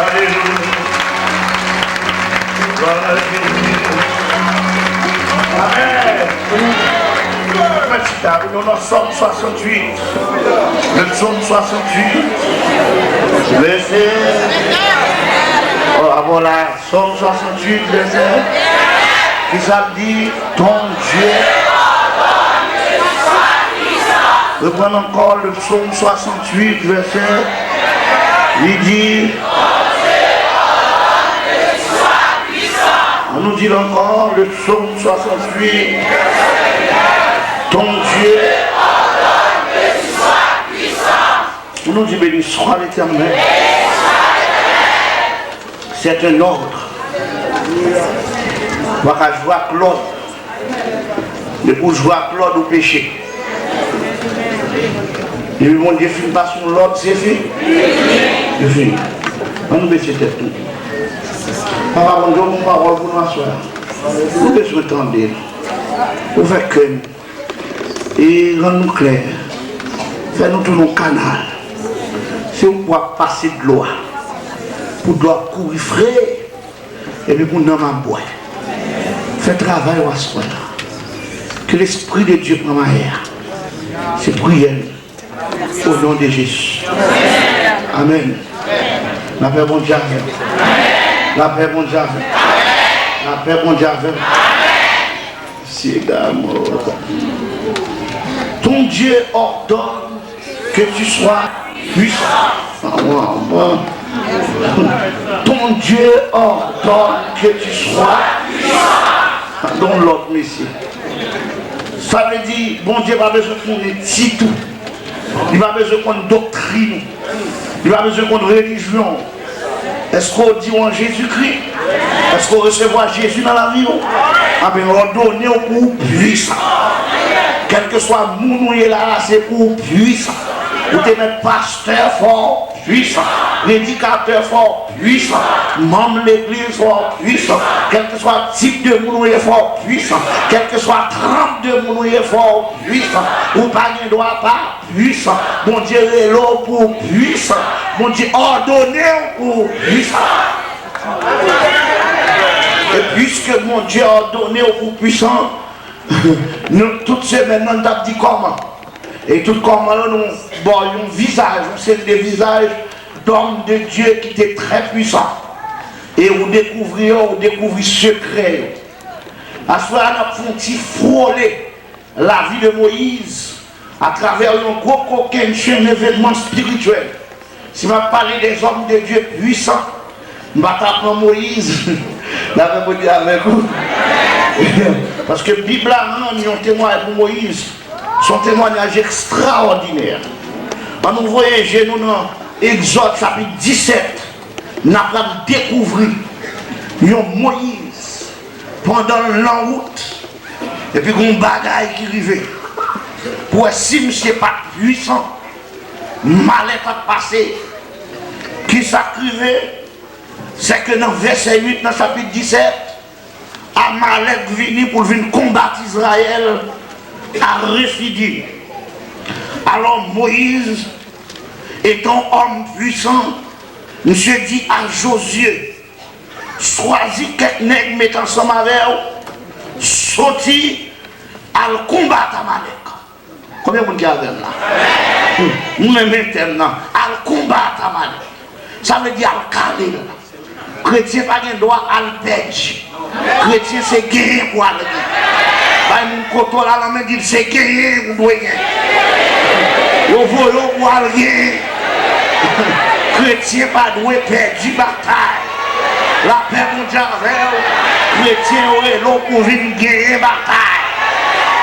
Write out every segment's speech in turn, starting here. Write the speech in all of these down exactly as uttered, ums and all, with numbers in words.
Alelouya. Amen. Mwen chita, nou nan Sòm swasanntuit. Le psaume soixante-huit, verset. Oh, ah, voilà. Sòm swasanntuit, vèsè. Kisa l di? Ton Dye. Reprann ankò le psaume soixante-huit, vèsè. Li di. Ann nou di l ankò, le psaume soixante-huit. Ton Dye. Pou nou di, béni soit l'Éternel. C'est un ordre. Ou pa ka jwe ak lòd. Depi w jwe ak lòd, ou peche. Depi Bondye fin pase yon lòd, se fini. Se fini. Ann nou bese tèt nou. Papa Bondye, ou gon pawòl pou nou aswè a. Nou bezwen tande l. Ouvè kè n. E rann nou klè. Fè nou tounen yon kanal. Se ou k ap pase dlo a. Pou dlo a kouri fre. Epi pou nanm ap bwè. Fè travay ou aswè a. Que l'Esprit de Dieu pran mayè a. Se priyè n. Au nom de Jésus. Amen. Lapè Bondye avè w. Lapè Bondye avè w. Lapè Bondye avè w. Ton Dieu ordonne que tu sois puissant. Ah, ouais, ouais. Ton Dieu ordonne que tu sois puissant. Don lòt, mesye. Sa vle di, Bondye pa bezwen konnen titou. Li pa bezwen konn doktrin ou. Li pa bezwen konn relijyon w. Èske w di w an Jezikri? Èske w resevwa Jezi nan lavi w? Anben, l òdone w pou w pwisan. Kèlkeswa moun ou ye la a, se pou w pwisan. Ou te mèt pastè, fò w pwisan. Predikatè, fò w pwisan. Manm legliz, fò w pwisan. Kèlkeswa tip de moun ou ye, fò w pwisan. Kèlkeswa tranp de moun ou ye, fò w pwisan. Ou pa gen dwa pa pwisan. Bondye rele w pou w pwisan. Bondye òdone w pou w pwisan. E piske Bondye òdone w pou w pwisan, nou, tout semèn nan, nou t ap di kòman. E tout kòman yo, nou ba w yon vizaj, yon seri de vizaj d'hommes de Dieu ki te trè pwisan. E ou dekouvri yo, ou dekouvri sekrè yo. Aswè a, n ap fè yon ti frole lavi de Moyiz atravè yon gwo kokennchenn evènman espirityèl. Si m ap pale de zòm de Dye pwisan, m pa ta pran Moyiz, lapè Bondye avèk ou. Paske Bib la rann yon temwayaj pou Moyiz. Se yon temwayaj ekstraòdinè. Ann nou voye je nou nan Egzòd chapit disèt. N ap pral dekouvri yon Moyiz pandan l nan wout, epi gon bagay ki rive. Pou wè si misye pa t pwisan, malè t ap pase. Kisa k rive? Sèke nan vèsè uit nan chapit disèt, Amalèk vini pou l vin konbat Izrayèl a Refidim. Alors Moïse, étant homme puissant, misye di a Josué, chwazi kèk nèg met ansanm avè w, soti al konbat Amalèk. Konbyen moun ki avè m la? M renmen tèm nan. Al konbat Amalèk. Sa vle di al kale l. Kretyen pa gen dwa al pèdi. Kretyen se genyen pou al gen. Bay moun kote w la nan men, di l se genyen ou dwe gen. Yo voye w pou al genyen. Kretyen pa dwe pèdi batay. Lapè Bondye avè w. Kretyen yo rele w pou vin genyen batay.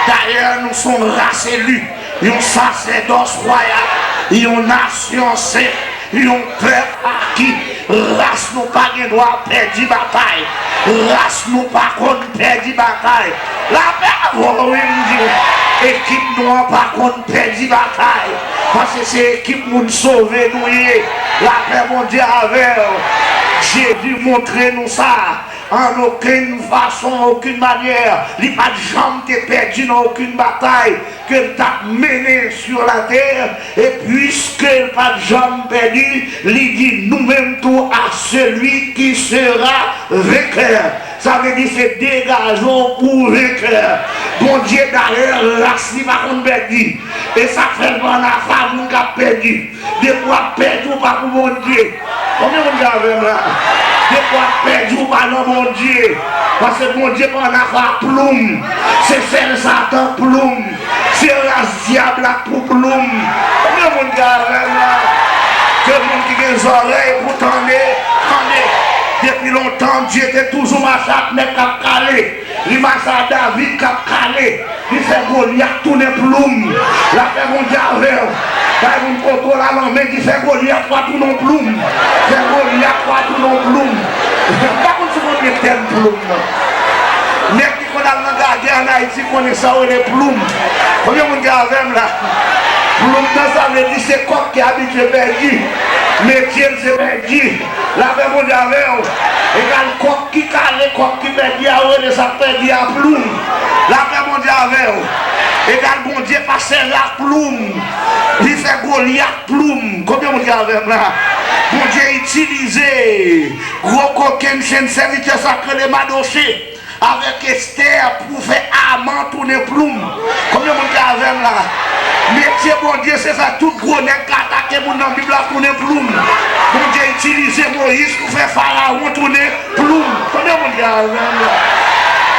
Dayè, nou se yon ras eli, yon sasèdòs wayal, yon nasyon sen, yon pèp aki. Ras nou pa gen dwa pèdi batay. Ras nou pa konn pèdi batay. Lapè avè w, wi, m di w. Ekip nou an pa konn pèdi batay. Paske se ekip moun sove nou ye. Lapè Bondye avè w. Jezi montre nou sa. An okenn fason, okenn manyè, li pa t janm te pèdi nan okenn batay ke l t ap mennen sur la terre, e puiske l pa t janm pèdi, li di, nou menm tou, à celui qui sera vainqueur. Sa vle di se degaje w pou venkè. Bondye dayè ras li pa konn pèdi. E sa k fè l pa ann afè a moun k ap pèdi. Depi w ap pèdi, ou pa pou Bondye. Konbyen moun ki avè m la? Depi w ap pèdi, ou pa nan Bondye. Paske Bondye pa nan afè a ploum. Se sèl Satan k ploum. Se ras dyab la k pou ploum. Konbyen moun ki avè m la? Ke moun ki gen zòrèy pou tande, tande. Depi lontan, Dye te toujou mache ak nèg k ap kale. Li mache a David k ap kale. Li fè Golyat tounen ploum. Lapè Bondye avè w. Bay moun kote w la lanmen, di fè Golyat pa tounen w ploum. Fè Golyat pa tounen w ploum. M pa konn si w konn tèm ploum nan. Nèg ki konn al nan gagè ann Ayiti konnen sa w rele ploum. Konbyen moun ki avè m la? Ploum nan sa vle di se kòk ki abitye pèdi. Metye l se pèdi. Lapè Bondye avè w. Egal kòk ki kale, kòk ki pèdi a, ou rele sa k pèdi a ploum. Lapè Bondye avè w. Egal Bondye pa sèvi ak ploum. Li fè Golyat ploum. Konbyen moun ki avè m la? Bondye itilize gwo kokenn chen sèvitè sa k rele Madoche avèk Estè pou fè Aman tounen ploum. Konbyen moun ki avè m la? Metye Bondye se fè tout gwo nèg k atake moun nan Bib la tounen ploum. Bondye itilize Moyiz pou fè Farawon tounen ploum. Konbyen moun ki avè m la?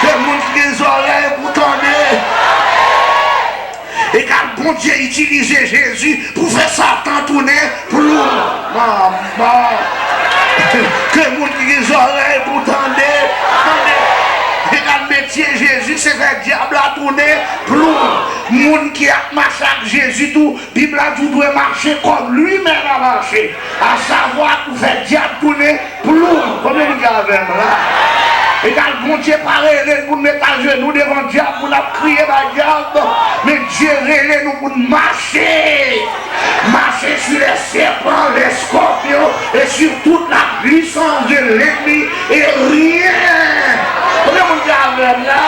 Ke moun ki gen zòrèy pou tande. Egal Bondye itilize Jezi pou fè Satan tounen ploum. Manman. Ke moun ki gen zòrèy pou tande, tande. Egal metye Jezi, se fè dyab la tounen ploum. Moun ki ap mache ak Jezi tou, Bib la di w dwe mache kòm li menm a mache. Asavwa pou fè dyab tounen ploum. Konbyen moun ki avè m la? Egal Bondye pa rele n pou n met ajenou devan dyab, pou n ap kriye bay dyab. Men Dye rele nou pou n mache. Marchez sur les serpents, les scorpions et sur toute la puissance de l'ennemi, et rien. Konbyen moun ki avè m la?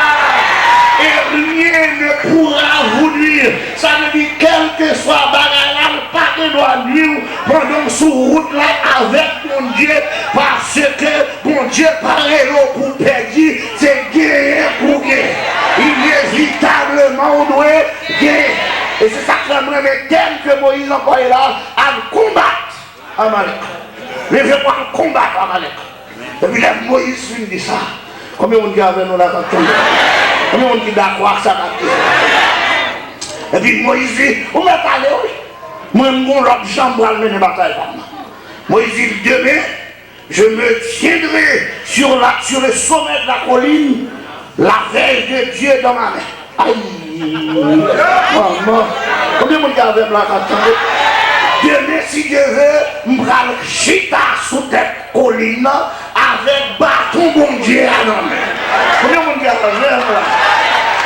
Et rien ne pourra vous nuire. Sa vle di, kèlkeswa bagay la, l pa gen dwa nwi w pandan w sou wout la avèk Bondye, paske Bondye pa rele w pou w pèdi, se genyen pou w gen. Inevitableman, ou dwe gen. E se sa k fè m renmen tèm ke Moyiz anplwaye la, al konbat Amalèk. Leve pou al konbat Amalèk. Epi lè Moyiz fin di sa, konbyen moun ki avè nou la k ap tande? Konbyen moun ki dakò ak sa m ap di? Epi Moyiz di, ou mèt ale wi. Mwen, m gon lòt jan m pral mennen batay pa m nan. Moyiz di, demain, je me tiendrai sur la, sur le sommet de la colline, la verge de Dieu dans ma main. Ay, manman. Konbyen moun ki avè m la k ap tande? Demen, si Dye ve, m pral chita sou tèt kolin nan avèk baton Bondye a nan men. Konbyen moun ki avè m la?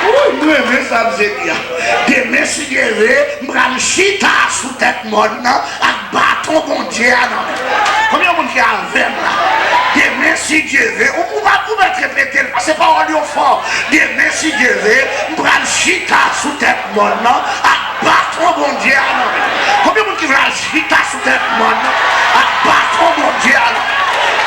Wi, m renmen sa m se di a. Demen, si Dye ve, m pral chita sou tèt mòn nan ak baton Bondye a nan men. Konbyen moun ki avè m la? Demen, si Dye ve, ou, ou pa, ou mèt repete l, paske pawòl yo fò. Demen, si Dye ve, m pral chita sou tèt mòn nan ak baton Bondye a nan men. Konbyen moun ki vle al chita sou tèt mòn nan ak baton Bondye a nan men?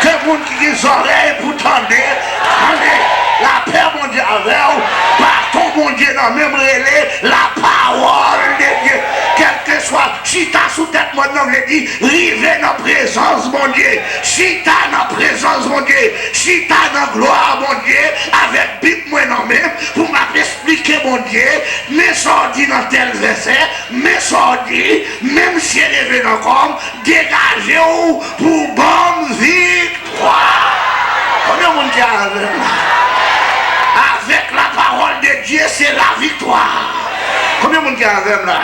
Ke moun ki gen zòrèy pou tande, tande. Lapè Bondye avè w. Baton Bondye nan men m rele la parole de Dieu. Kèlkeswa, chita sou tèt mòn nan vle di rive nan prezans Bondye. Chita nan prezans Bondye. Chita nan glwa Bondye avèk Bib mwen nan men m pou m ap esplike Bondye. Men sa w di nan tèl vèsè, men sa w di, menm si e leve nan kò m, degaje w pou w ban m viktwa. Konbyen moun ki avè m la? Avec la parole de Dieu, c'est la victoire. Konbyen moun ki avè m la?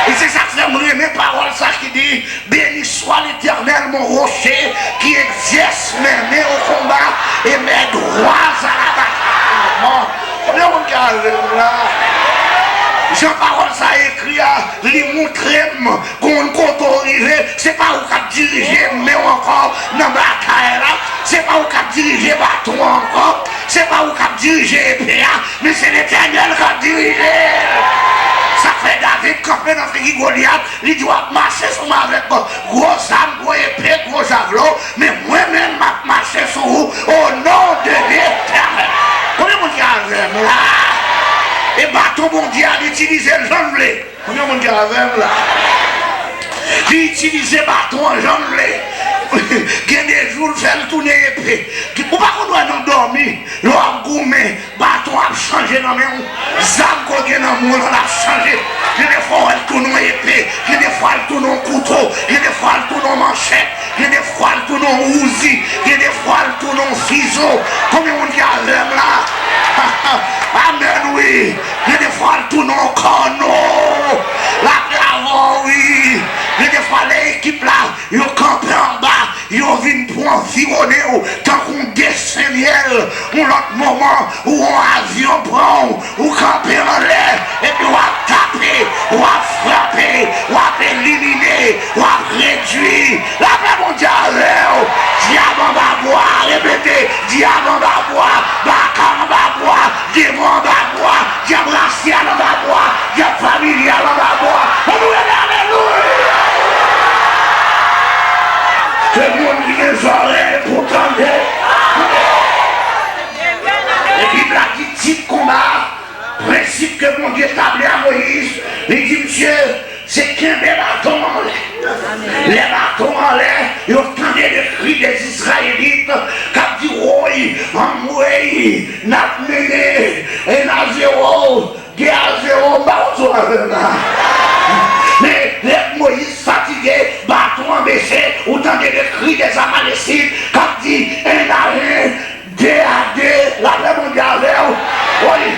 E se sa k fè m renmen pawòl sa ki di, béni soit l'Éternel, mon rocher, qui exerce mes mains au combat et mes doigts à la bataille. Konbyen moun ki avè m la? Jan pawòl sa ekri a, li montre m gon kote w rive, se pa ou k ap dirije men w ankò nan batay la, se pa ou k ap dirije baton an ankò, se pa ou k ap dirije epe a, men se Letènèl k ap dirije. w ap mache sou mwen avèk gwo zam, gwo epe, gwo javlo, men mwen menm, m ap mache sou ou, o non de Letènèl. Konbyen moun ki avè m la? E baton Bondye a, li itilize l jan l vle. Konbyen moun ki avè m la? Li itilize baton an jan l vle. Gen de jou, l fè l tounen epe. Ou pa konn wè nan dòmi, lè w ap goumen, baton ap chanje nan men w. Zam ke w gen nan men w lan, l ap chanje. Gen de fwa, w wè l tounen yon epe. Gen de fwa, l tounen yon kouto. Gen de fwa, l tounen yon manchèt. Gen de fwa, l tounen yon ouzi. Gen de fwa, l tounen yon fizo. Konbyen moun ki avè m la? Amèn, wi. Gen de fwa, l tounen yon kòno. Lapè avè w, wi. Gen de fwa, lè ekip la, yo kanpe anba, yo vin pou anviwonnen w tankou yon desen myèl. Yon lòt moman, ou yon avyon pran w, ou kanpe anlè, epi w ap tape, w ap frape, w ap elimine, w ap redwi. Lapè Bondye avè w. Dyab anba bwa, repete, dyab anba bwa, baka anba bwa, demon anba bwa, dyab rasyal anba bwa, dyab familyal anba bwa. Ann nou rele alelouya! Ke moun ki gen zòrèy pou tande. E Bib la di tit konba a, prensip ke Bondye tabli a Moyiz, li di, mesye, se kenbe baton an anlè. Lè baton an anlè, yo tande le cri des Israélites k ap di, woy, anmwey, n ap mennen en a zéro, de a zéro, m pa konn si w avè m la. Men, lè Moyiz fatige, baton an bese, ou tande le cri des Amalécites k ap di, en a en, de a de, lapè Bondye avè w. Wi,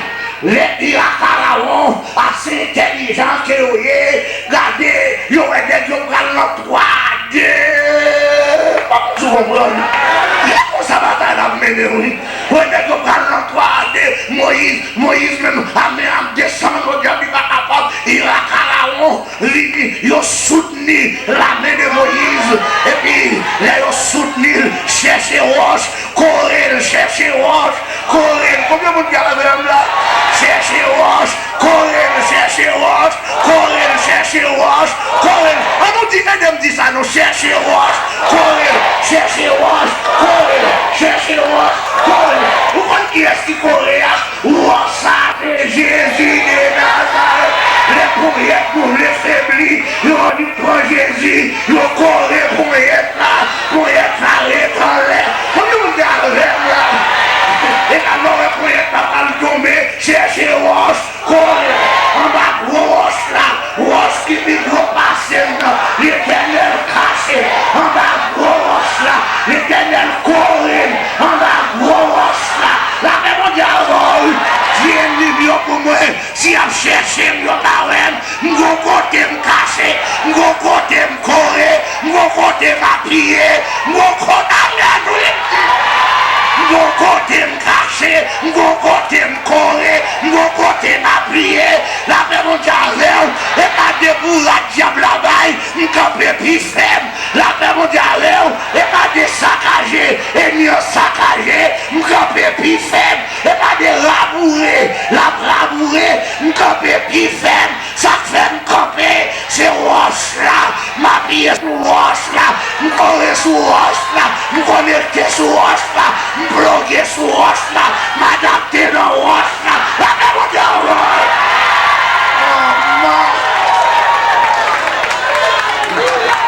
lè Irak Arawon, ase entèlijan ke yo ye, gade, yo wè nèg yo pral nan twa a de. M pa konn si w konprann. Se konsa batay la ap mennen, wi. Yo wè nèg yo pral nan twa a de. Moyiz, Moyiz menm, ame ap desann, yo di, li pa kapab. Irak Arawon, li, yo soutni lame de Moyiz. Epi, lè yo soutni l, chèche wòch, kore l, chèche wòch, kore l. Konbyen moun ki avè m la? Chèche wòch, kore l, chèche wòch, kore l, chèche wòch, kore l. Ann nou di, ede m di sa non, chèche wòch, kore l, chèche wòch, kore l, chèche wòch, kore l. Ou konn kiyès ki kore a? Wòch sa se Jezi de Nazarèt. Lè ponyèt nou vle febli, yo di pran Jezi, yo kore ponyèt la, ponyèt la ret anlè. Konbyen moun ki avè m la? E la lè w wè ponyèt la pral tonbe, chèche wòch, kore anba gwo wòch la, wòch ki pi gwo pase m nan. Letènèl kache anba gwo wòch la. Letènèl kore m anba gwo wòch la. Lapè Bondye avè w. Di ènmi m yo pou mwen, si y ap chèche m, yo pa wè m. M gon kote m kache, m gon kote m kore, m gon kote m apiye, m gon kote, amèn, wi, m di. M gon kote m kache, m gon kote m kore, m gon kote m apiye. Lapè Bondye avè w. E pa de bourad dyab la bay, m kanpe pi fèm. Lapè Bondye avè w. E pa de sakaje ènmi an sakaje, m kanpe pi fèm. E pa de raboure l ap raboure, m kanpe pi fèm. Sa k fè m kanpe, se wòch la. M apiye sou wòch la. M kore sou wòch la. M konekte sou wòch la. M ploge sou wòch la. M adapte nan wòch la. Lapè Bondye avè w. Amen.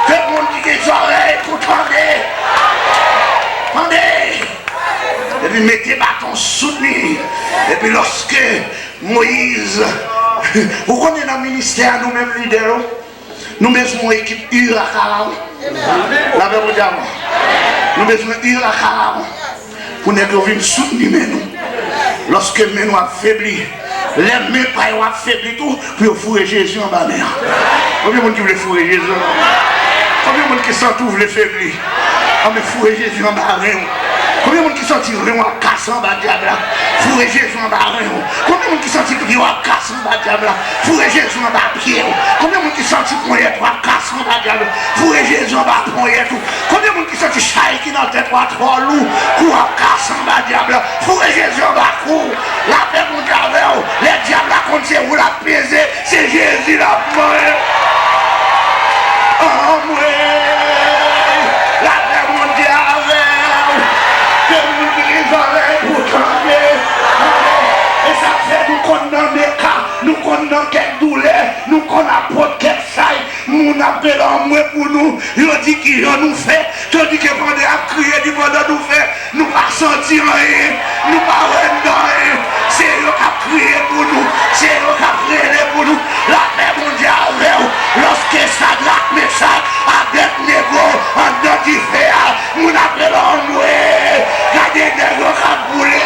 Ke moun ki gen zòrèy pou tande, tande. Epi mete baton, soutni. Epi lòske Moyiz, ou konnen nan ministè a, nou menm lidè yo, nou bezwen yon ekip Irak Arawon. Lapè Bondye avè w. Nou bezwen Irak Arawon pou nèg yo vin soutni men nou. Lòske men nou ap febli, lè men pa yo ap febli tou, pou yo foure Jezi anba men an. Konbyen moun ki vle foure Jezi anba? Konbyen moun ki santi w vle febli? Anben, foure Jezi anba ren w. Konbyen moun ki santi ren w ap kase anba dyab la? Foure Jezi anba ren w. Konbyen moun ki santi pye w ap kase anba dyab la? Foure Jezi anba pye w. Konbyen moun ki santi ponyèt w ap kase anba dyab la? Foure Jezi anba ponyèt ou. Konbyen moun ki santi chay ki nan tèt ou a twò lou, kou w ap kase anba dyab la? Foure Jezi anba kou w. Lapè Bondye avè w. Lè dyab la konn se ou l ap peze, se Jezi l ap manyen. Anndan kèk doulè, nou konn ap pot kèk chay, moun ap rele anmwe pou nou, yo di kijan nou fè, tandike pandan y ap kriye di pandan nou fè, nou pa santi anyen, nou pa wè anndan anyen. Se yo k ap kriye pou nou, se yo k ap rele pou nou. Lapè Bondye avè w. Lòske Sadrak, Mechak, Abèdnego anndan dife a, moun ap rele anmwe. Gade nèg yo k ap boule,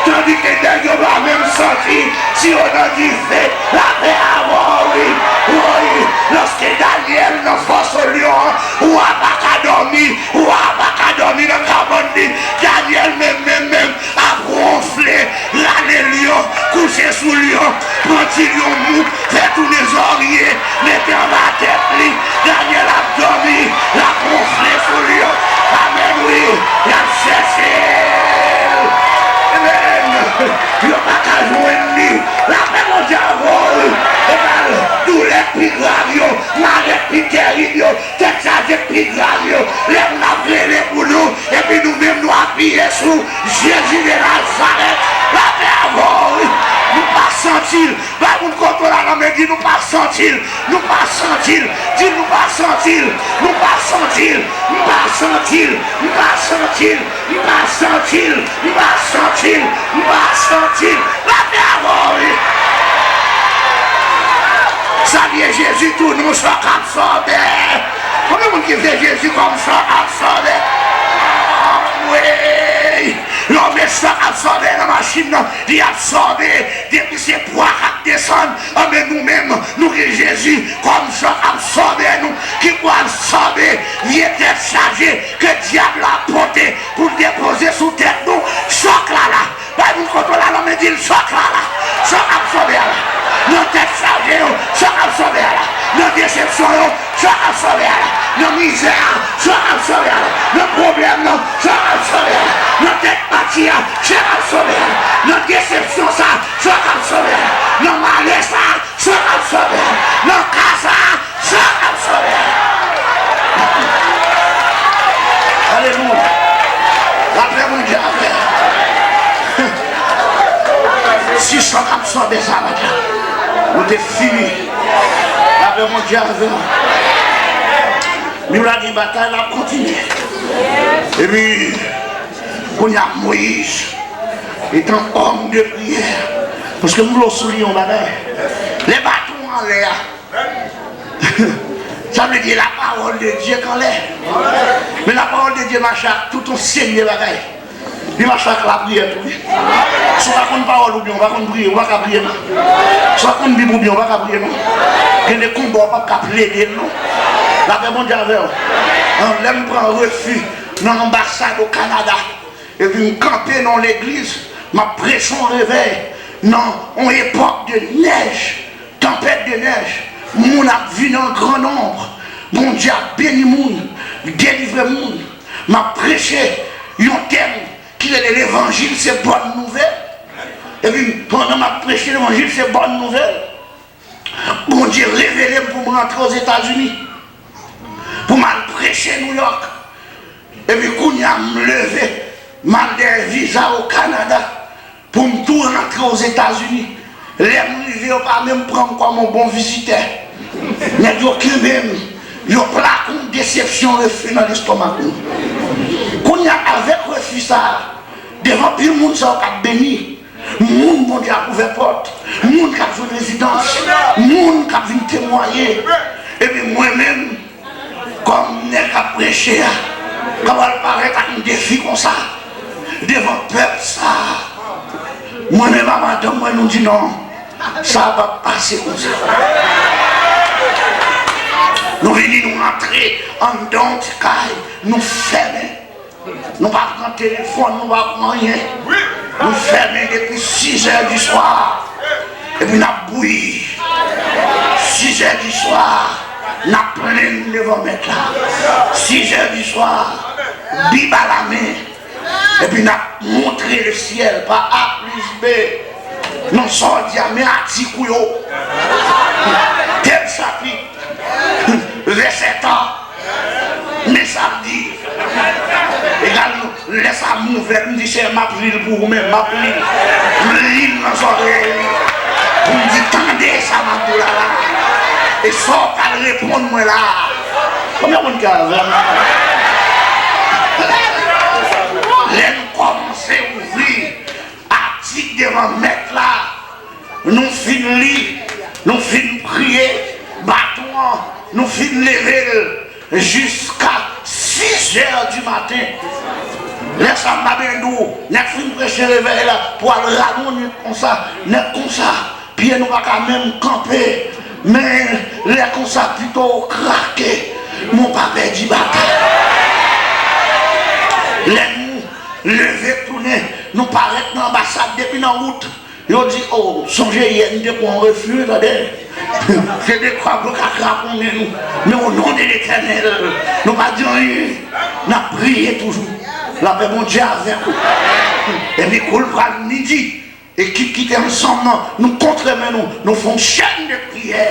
tandike nèg yo pa menm santi si yo nan dife. Lapè avè w, wi. Wi, lòske Danyèl nan fòs lyon an, wa pa ka dòmi, wa pa ka dòmi nan kabann li. Danyèl menm, menm, menm, ap wonfle, rale lyon, kouche sou lyon, pran ti lyon mou, fè tounen zòrye, mete anba tèt li. Danyèl ap dòmi, l ap wonfle sou lyon. Amèn, wi, y ap chèche l. Amèn. Yo pa ka jwenn li. Lapè Bondye avè w. Egal, doulè k pi grav yo, malè k pi tèrib yo, tèt chaje k pi grav yo. Lè moun ap rele pou nou, epi nou menm nou apiye sou Jezi de Nazarèt, lapè avè w, wi. Nou pa santi l. Bay moun kote w la nan men, di nou pa santi l. Nou pa santi l. Di nou pa santi l. Nou pa santi l. M pa santi l. M pa santi l. M pa santi l. M pa santi l. M pa santi l. Lapè avè w, wi. Salye Jezi tou, non chòk absòbè. Konbyen moun ki vle Jezi kòm chòk absòbè? Anmwey! Lè w met chòk absòbè nan machin nan, li absòbe. Depi se pwa k ap desann, anben nou menm, nou gen Jezi kòm chòk absòbè nou, ki pral absòbe vye tèt chaje ke dyab la pote pou l depoze sou tèt nou. Chòk la la. Bay moun kote w la nan men, di l chòk la la. Chòk absòbè a la. Nan tèt chaje yo, chòk absòbè a la. Nan desepsyon yo, chòk absòbè a la. Nan mizè a, chòk absòbè a la. Nan pwoblèm nan, chòk absòbè a la. Nan tèt pati a, chòk absòbè a la. Nan desepsyon sa, chòk absòbè a la. Nan malè sa, chòk absòbè a la. Nan ka sa, chòk absòbè a la. Alelouya. Lapè Bondye avè w. Si chòk absòbè sa pa t la, nou te fini. Lapè Bondye avè w. Bib la di batay la ap kontinye. Epi, kounye a Moyiz, etan òm de priyè, paske m vle w souliye yon bagay. Lè baton anlè a, sa vle di la parole de Dieu k anlè. Men la parole de Dieu mache ak tout yon seri de bagay. Li mache ak lapriyè tou, wi. Si w pa konn pawòl oubyen w pa konn priye, ou pa ka priye non. Si w pa konn Bib oubyen w pa ka priye non. Gen de konba w p ap ka plede l non. Lapè Bondye avè w. An, lè m pran refi nan anbasad o Kanada, epi m kanpe nan yon legliz, m ap preche yon revèy nan yon epòk de nèj, tanpèt de nèj, moun ap vini an gran nonb, Bondye ap beni moun, delivre moun. M ap preche yon tèm ki rele levanjil se bòn nouvèl. Epi pandan m ap preche levanjil se bòn nouvèl, Bondye revele m pou m rantre Ozetazini, pou m al preche Nouyòk. Epi kounye a m leve, m al dèyè viza o Kanada pou m tou rantre Ozetazini. Lè m rive, yo pa menm pran m kòm yon bon vizitè. Nèg yo kenbe m, yo plake yon desepsyon, refi nan lestomak mwen. Kounye a, avèk refi sa a, devan pil moun sa yo k ap beni, moun Bondye ap ouvè pòt, moun k ap jwenn rezidans, moun k ap vin temwaye. Epi mwen menm, kòm nèg k ap preche a, k ap al parèt ak yon defi konsa devan pèp sa a, mwen menm ak madanm mwen, nou di non, sa p ap pase konsa. Nou vini, nou rantre anndan yon ti kay, nou fèmen. Nou pa pran telefòn, nou pa pran anyen. Nou fèmen depi sizè di swa. Epi n ap bouyi. Sizè di swa, n ap plenn devan Mèt la. Sizè di swa, Bib alamen. Epi n ap montre lesyèl pa A plis B. Non, sa w di a, men atik ou yo. Tèl chapit. Vèsè tan. Men sa l di. Egal, lè sa m ouvè l, m di, Seyè, m ap li l pou ou menm, m ap li l. M li l nan zòrèy li. Pou m di, tande sa Reponn mwen la. Konbyen moun ki avè m? Lè n kòmanse ouvri atik devan Mèt la, nou fin li, nou fin priye, baton an, nou fin leve l jiska sizè di maten. Lè sa m pa byen di w, nèg fin preche revèy la, pou al rale yon nwit konsa, nèg konsa, pye nou pa ka menm kanpe. Men lè konsa, pito w krake, men w pa pèdi batay. Lè nou leve tounen, nou parèt nan anbasad depi nan wout. Yo di, o, sonje yè n te pran yon refi, tande. Se dekwa pou yo ka kraponnen nou. Men o non de Letènèl, nou pa di anyen. N ap priye toujou. Lapè Bondye avèk ou. Epi kou l pral midi, ekip ki te ansanm nan, nou kontre men nou, nou fè yon chèn de priyè.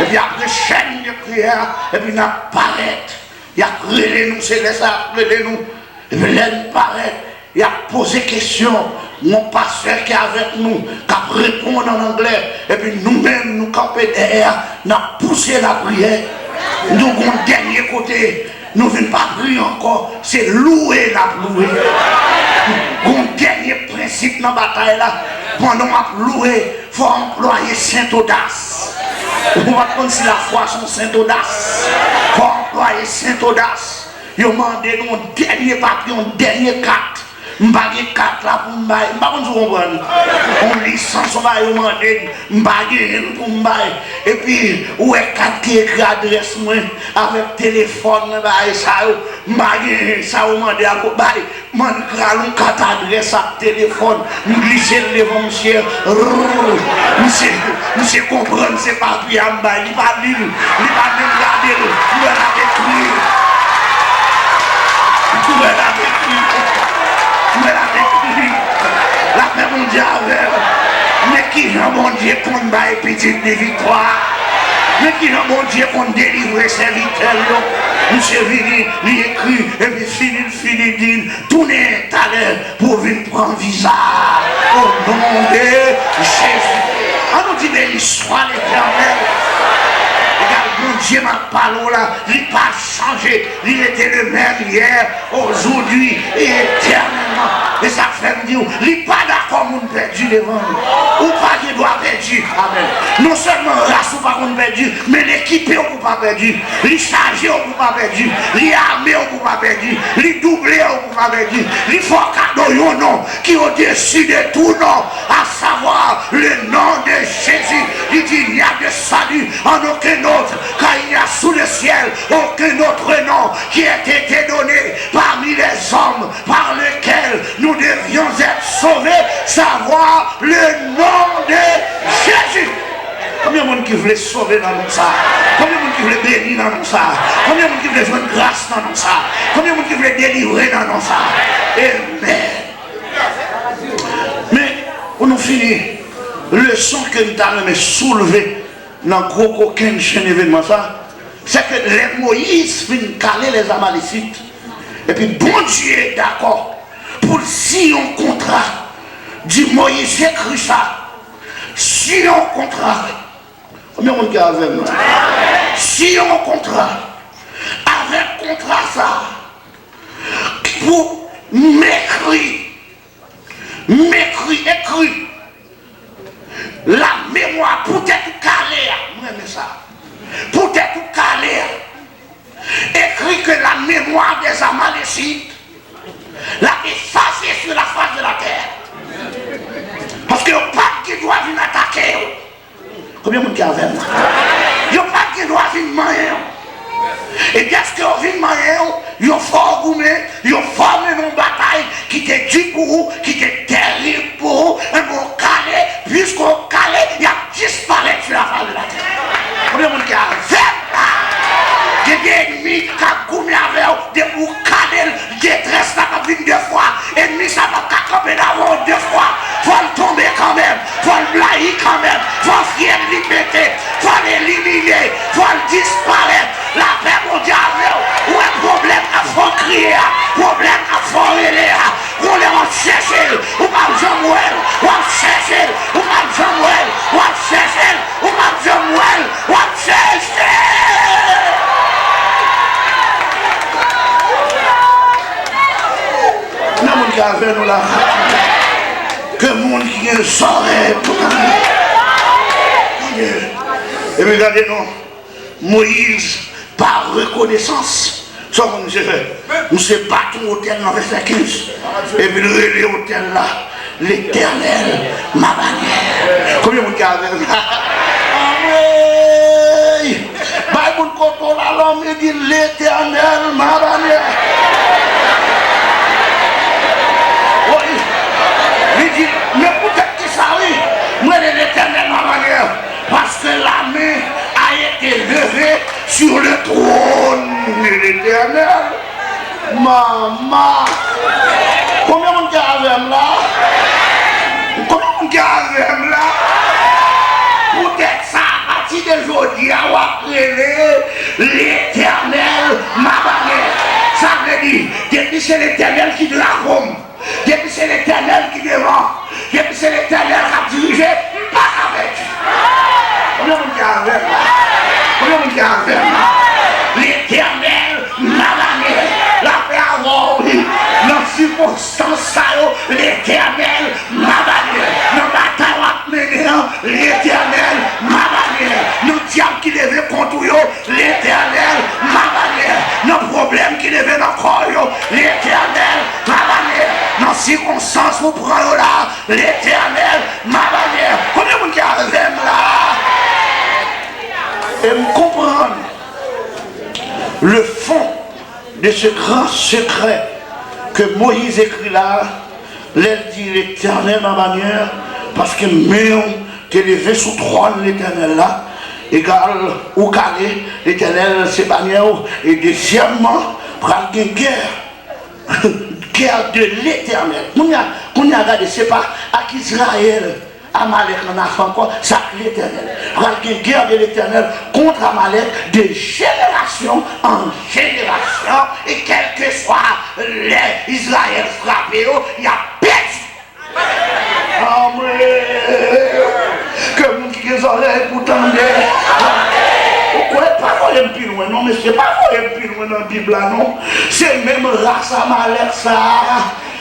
Epi apre chèn de priyè, epi n ap parèt. Y ap rele nou, se lè sa y ap rele nou. Epi lè n parèt, y ap poze kesyon. Yon pastè ki avèk nou, k ap reponn an anglè. Epi nou menm, nou kanpe dèyè, n ap pouse lapriyè. Nou gon dènye kote, nou vin pa priye ankò, se louwe n ap louwe. Gon dènye prensip nan batay la, pandan w ap louwe, fò w anplwaye sent odas. Ou pa konn si lafwa se yon sent odas. Fò w anplwaye sent odas. Yo mande nou yon dènye papye, yon dènye kat. M pa gen kat la pou m bay. M pa konn si w konprann. Yon lisans, yon bagay yo mande m. M pa genyen l pou m bay. Epi, ou wè kat ki ekri adrès mwen avèk telefòn mwen, bagay sa yo. M pa genyen sa yo mande a pou bay. M ann kral yon kat adrès ak telefòn, m glise l devan misye. Rrrr. Misye, misye konprann se papye a m bay. Li pa li l, li pa menm gade l. M wè l ap ekri. M wè l ap ekri. M wè l ap ekri. Lapè Bondye avè w. Men kijan Bondye konn bay pitit li viktwa. Men kijan Bondye konn delivre sèvitè l yo. Misye vini, li ekri, epi fini l fini di l, tounen talè pou w vin pran viza. O non de Jezi. An nou di, beni swa Letènèl. Egal, Bondye m ap pale w la, li pa chanje. Li rete le menm yè, ojodi e etènèlman. E sa k fè m di w, li pa dakò moun pèdi devan li. Ou pa gen dwa pèdi. Amèn. Non sèlman ras ou pa konn pèdi, men l ekipe w pou w pa pèdi. Li chaje w pou w pa pèdi. Li ame w pou w pa pèdi. Li double w pou w pa pèdi. Li fè w kado yon non ki odesi de tou non, à savoir le nom de Jésus. Il dit, il n'y a de salut en aucun autre, car il n'y a sous le ciel aucun autre nom qui ait été donné parmi les hommes par lequel nous devions être sauvés, savoir le nom de Jésus. Konbyen moun ki vle sove nan non sa? Konbyen moun ki vle beni nan non sa? Konbyen moun ki vle jwenn gras nan non sa? Konbyen moun ki vle delivre nan non sa? Amen. Men, pou nou fini, leson ke m ta renmen soulve nan gwo kokenn chenn evènman sa, se ke lè Moyiz fin kale lèzamalesit, epi Bondye dakò pou l siyen yon kontra, di Moyiz, ekri sa, siyen yon kontra. Konbyen moun ki avè m la? Siyen yon kontra. Avèk kontra sa, pou m ekri, m ekri, ekri, la memwa, poutèt ou kale a, m renmen sa. Poutèt ou kale a, écrit que la mémoire des Amalécites l'a effacée sur la face de la terre. Paske yo pa t gen dwa vin atake yo. Konbyen moun ki avè m? Yo pa t gen dwa vin manyen yo. E dèske yo vin manyen yo, yo fè w goumen, yo fè w mennen yon batay ki te di pou ou, ki te tèrib pou ou, enben w kale, piske w kale, y ap disparèt sou la fas de la tè. Konbyen moun ki avè m la? Gen de ènmi k ap goumen avè w, depi w kale l, detrès la p ap vin de fwa. Ènmi sa p ap ka kanpe nan men w de fwa. Fò l tonbe kanmenm. Fò l blayi kanmenm. Fò fyèl li pete. Fò l elimine. Fò l disparèt. Lapè Bondye avè w. Ou wè pwoblèm k ap fè w kriye a, pwoblèm k ap fè w rele a, gon lè w ap chèche l, ou p ap janm wè l. W ap chèche l, ou p ap janm wè l. avè nou la. Ke moun ki gen zòrèy pou tande. Epi gade non, Moyiz, pa rekonesans, sa w konn misye fè? Misye bat yon otèl nan vèsè kenz. Epi l rele otèl la Letènèl, ma banyè. Konbyen moun ki avè m la? Anmwey! Bay moun kote w la, lòm, li di, Letènèl, ma banyè. Wi. Li di, men poutèt kisa, wi, mwen rele Letènèl, ma banyè? Parce que la main a été levée sur le trône de l'Éternel. Mama! Konbyen moun ki avè m la? Konbyen moun ki avè m la? Poutèt sa, apati de jodi a, w ap rele Letènèl, ma banyè. Sa vle di, depi se Letènèl ki drapo m, depi se Letènèl ki devan, depi se Letènèl k ap dirije, m pa ka pèdi. Konbyen moun ki avè m la? Konbyen moun ki avè m la? Letènèl, ma banyè, lapè avè w, wi. Nan sikonstans sa yo, Letènèl, ma banyè. Nan batay w ap mennen an, Letènèl, ma banyè. Nan dyab ki leve kont ou yo, Letènèl, ma banyè. Nan pwoblèm ki leve nan kò w yo, Letènèl, ma banyè. Nan sikonstans ou pran yo la, Letènèl, ma banyè. Konbyen moun ki avè m la? E m konprann le fond de ce grand secret que Moïse écrit là, lè l di, Letènèl, ma banyè, paske men w te leve sou twòn Letènèl la, egal, ou kale, Letènèl se banyè w, e dezyèmman, pral gen gè, gè de Letènèl. Kounye a, kounye a, gade, se pa ak Izrayèl, Amalèk an afè ankò, se ak Letènèl. Pral gen gè de Letènèl kont Amalèk de jenerasyon an jenerasyon, e kèlkeswa lè Izrayèl frape yo, y ap pèdi. Anmwey! Ke moun ki gen zòrèy pou tande. Ou kwè, pa voye m pi lwen non, mesye, pa voye m pi lwen nan Bib la non. Se menm ras Amalèk sa a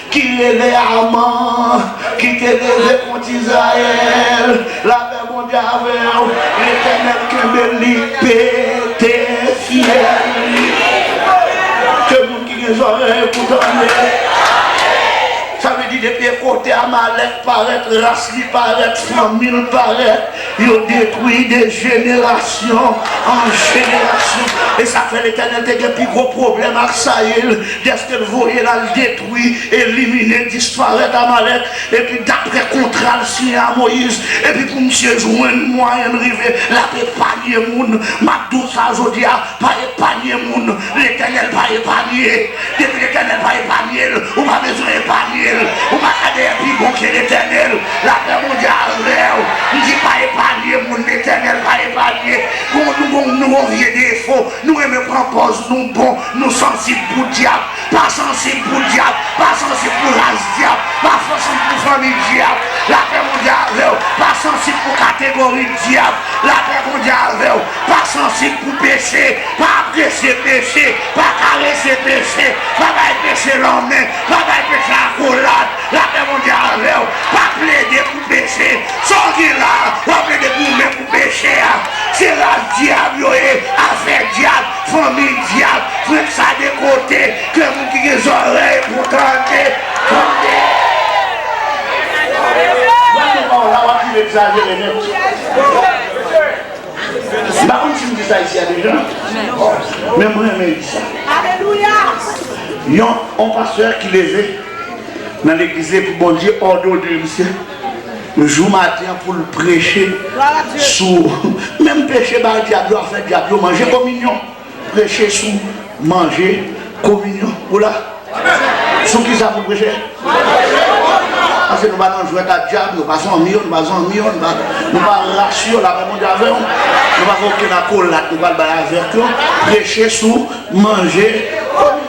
ki rele Aman, ki te leve kont Izrayèl. Lapè Bondye avè w. Letènèl kenbe li, pete fyèl li. Ke moun ki gen zòrèy pou tande. Sa vle di, depi kote Amalèk parèt, ras li parèt, fanmi l parèt, yo detwi de jenerasyon an jenerasyon. E sa fè Letènèl te gen pi gwo pwoblèm ak Sayil, dèske l voye l al detwi, elimine, disparèt Amalèk, epi daprè kontra l siyen a Moyiz, epi pou misye jwenn mwayen l rive, l ap epanye moun. M ap di w sa jodi a, pa epanye moun, Letènèl pa epanye. Depi Letènèl pa epanye l, ou pa bezwen epanye l. Ou pa ka dèyè pi bon ke Letènèl. Lapè Bondye avè w. M di pa epanye moun, Letènèl pa epanye. Nou, nou, nou, nou gon vye defo, nou renmen pran pòz nou bon, nou sansib pou dyab. Pa sansib pou dyab, pa sansib pou ras dyab, pa sansib pou fanmi dyab. Lapè Bondye avè w. Pa sansib pou kategori dyab. Lapè Bondye avè w. Pa sansib pou peche, pa apresye peche, pa karese peche, pa bay peche lanmen, pa bay peche akolad. Lapè Bondye avè w. Pa plede pou peche. Sa w gen la, w ap plede goumen pou peche a. Se ras dyab yo ye, afè dyab, fanmi dyab, frenk sa de kote, ke moun ki gen zòrèy pou tande, tande. Gade pawòl la, w ap vin egzajere nèt. M pa konn si m di sa isi a deja, men mwen renmen di sa. Yon, yon pastè ki leve nan legliz li, epi Bondye òdone misye jou maten an pou l preche sou menm peche bay dyab yo, afè dyab yo, manje kominyon. Preche sou manje kominyon. Ou la? Sou ki sa pou preche? Paske nou pa nan jwèt ak dyab, nou pa zanmi yo, nou pa zanmi yo, nou pa, nou pa ras yo, lapè Bondye avè w. Nou pa gen okenn akolad nou pral bay avèk yo. Preche sou manje kominyon.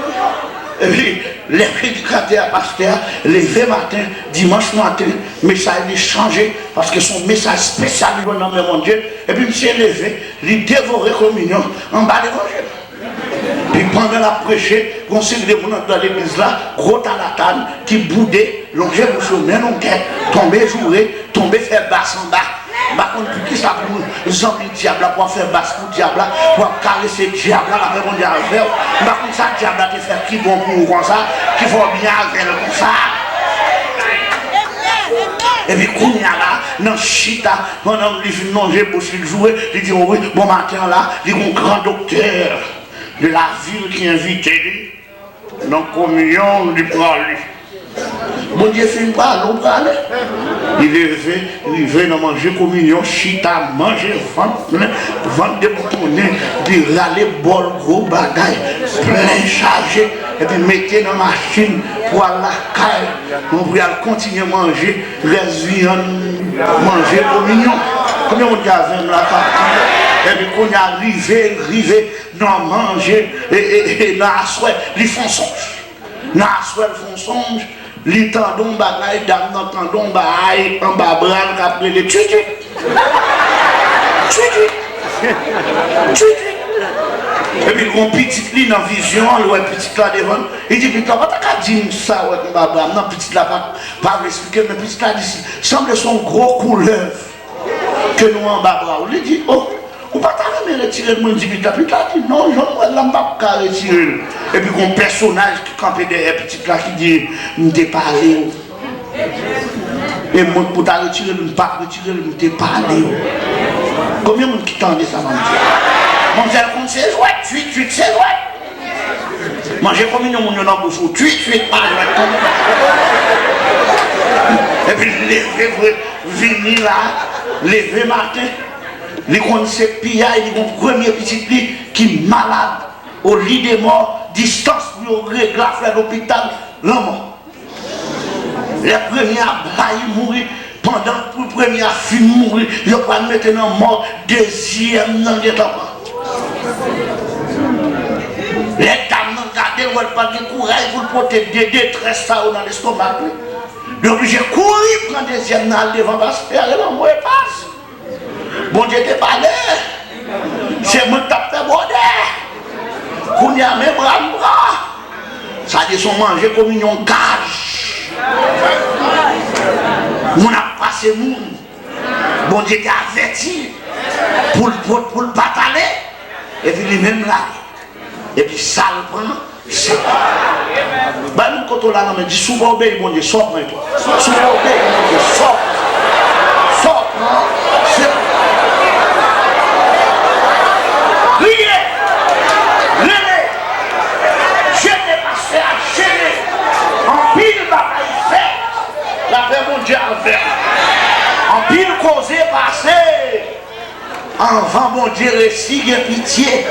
Epi, lè predikatè a, pastè a, leve maten, dimanch maten, mesaj li chanje, paske se yon mesaj espesyal li jwenn nan men Bondye. Epi misye leve, li devore kominyon anba levanjil. Pi Pandan l ap preche, gen yon seri de moun anndan legliz la, gwo talatad, ki boude, lonje bouch yo, men longè, tonbe joure, tonbe fè bas anba. M pa konn poukisa pou zanmi dyab la, pou w ap fè bas pou dyab la, pou w ap karese dyab la, lapè Bondye avè w. M pa konn sa dyab la te fè ki bon pou ou konsa, ki fè w byen avè l konsa. Epi kounye a la, nan chita, pandan li fin lonje bouch li joure, li di, wi, bon maten an la, li gon gran doktè de la vil ki envite li nan kominyon li prale. Bondye fin prale, ou prale. Li leve, rive nan manje kominyon, chita, manje, vant plen, vant deboutonnen, li rale bòl gwo bagay, plen chaje, epi mete nan machin pou al lakay, pou y al kontinye manje rès vyann, manje kominyon. Konbyen moun ki avè m la, ka? Epi kounye a rive, rive, nan manje, e, e, e, nan aswè, li fè yon sonj. Nan aswè, l fè yon sonj, li tande yon bagay, dam nan tande yon bagay anba bra l k ap rele tchwitchwit. Tchwitchwit. Tchwitchwit. Epi l gen yon pitit li nan vizyon an, l wè pitit la devan l. Li di, pitit la, pa ta ka di m sa w wè anba bra m nan, pitit la pa, pa vle eksplike l, men pitit la di, sanble se yon gwo koulèv ke nou anba bra w. Li di, o, ou pa ta renmen retire l, mwen di pitit la. Pitit la di, non, jan m wè l la, m p ap ka retire l. Epi gon pèsonaj ki kanpe dèyè pitit la ki di, m te pale w. E mwen pou ta retire l, m p ap retire l, m te pale w. Konbyen moun ki tande sa m ap di? Manzè konn se jwèt, tchwitchwit se jwèt. Manje kominyon moun yo nan bouch ou, tchwitchwit pa jwèt tou. Epi l leve vre, vini la, leve maten, li konn se piyay, li gon premye pitit li ki malad, o li de mò, distans pou yo regle afè lopital, lanmò. Lè premye a blayi mouri, pandan pou premye a fin mouri, yo pral mete nan mòg, dezyèm nan gentan pran. Lè dam nan gade l, wè l pa gen kouraj pou l pote de detrès sa yo nan lestomak li. Li oblije kouri pran dezyèm nan al devan pastè a, rele anmwe pas. Bondye te pale. Se mwen k t ap fè bwodè. Kounye a, men bra m pran. Sa di se yon manje kominyon gaj. Moun ap pase moun. Bondye te avèti pou l, pou, pou l pa t ale. Epi li menm l ale. Epi sa l pran, se pa. Bay moun kote w la nan men, di, si w pa obeyi Bondye, sa w pran tou? Si w pa obeyi Bondye, sa w pran? Sa w pran, se pa. Kriye, rele, jene pastè a, jene. Anpil bagay fèt. Lapè Bondye avè w. Anpil koze pase. Anvan Bondye resi gen pitye,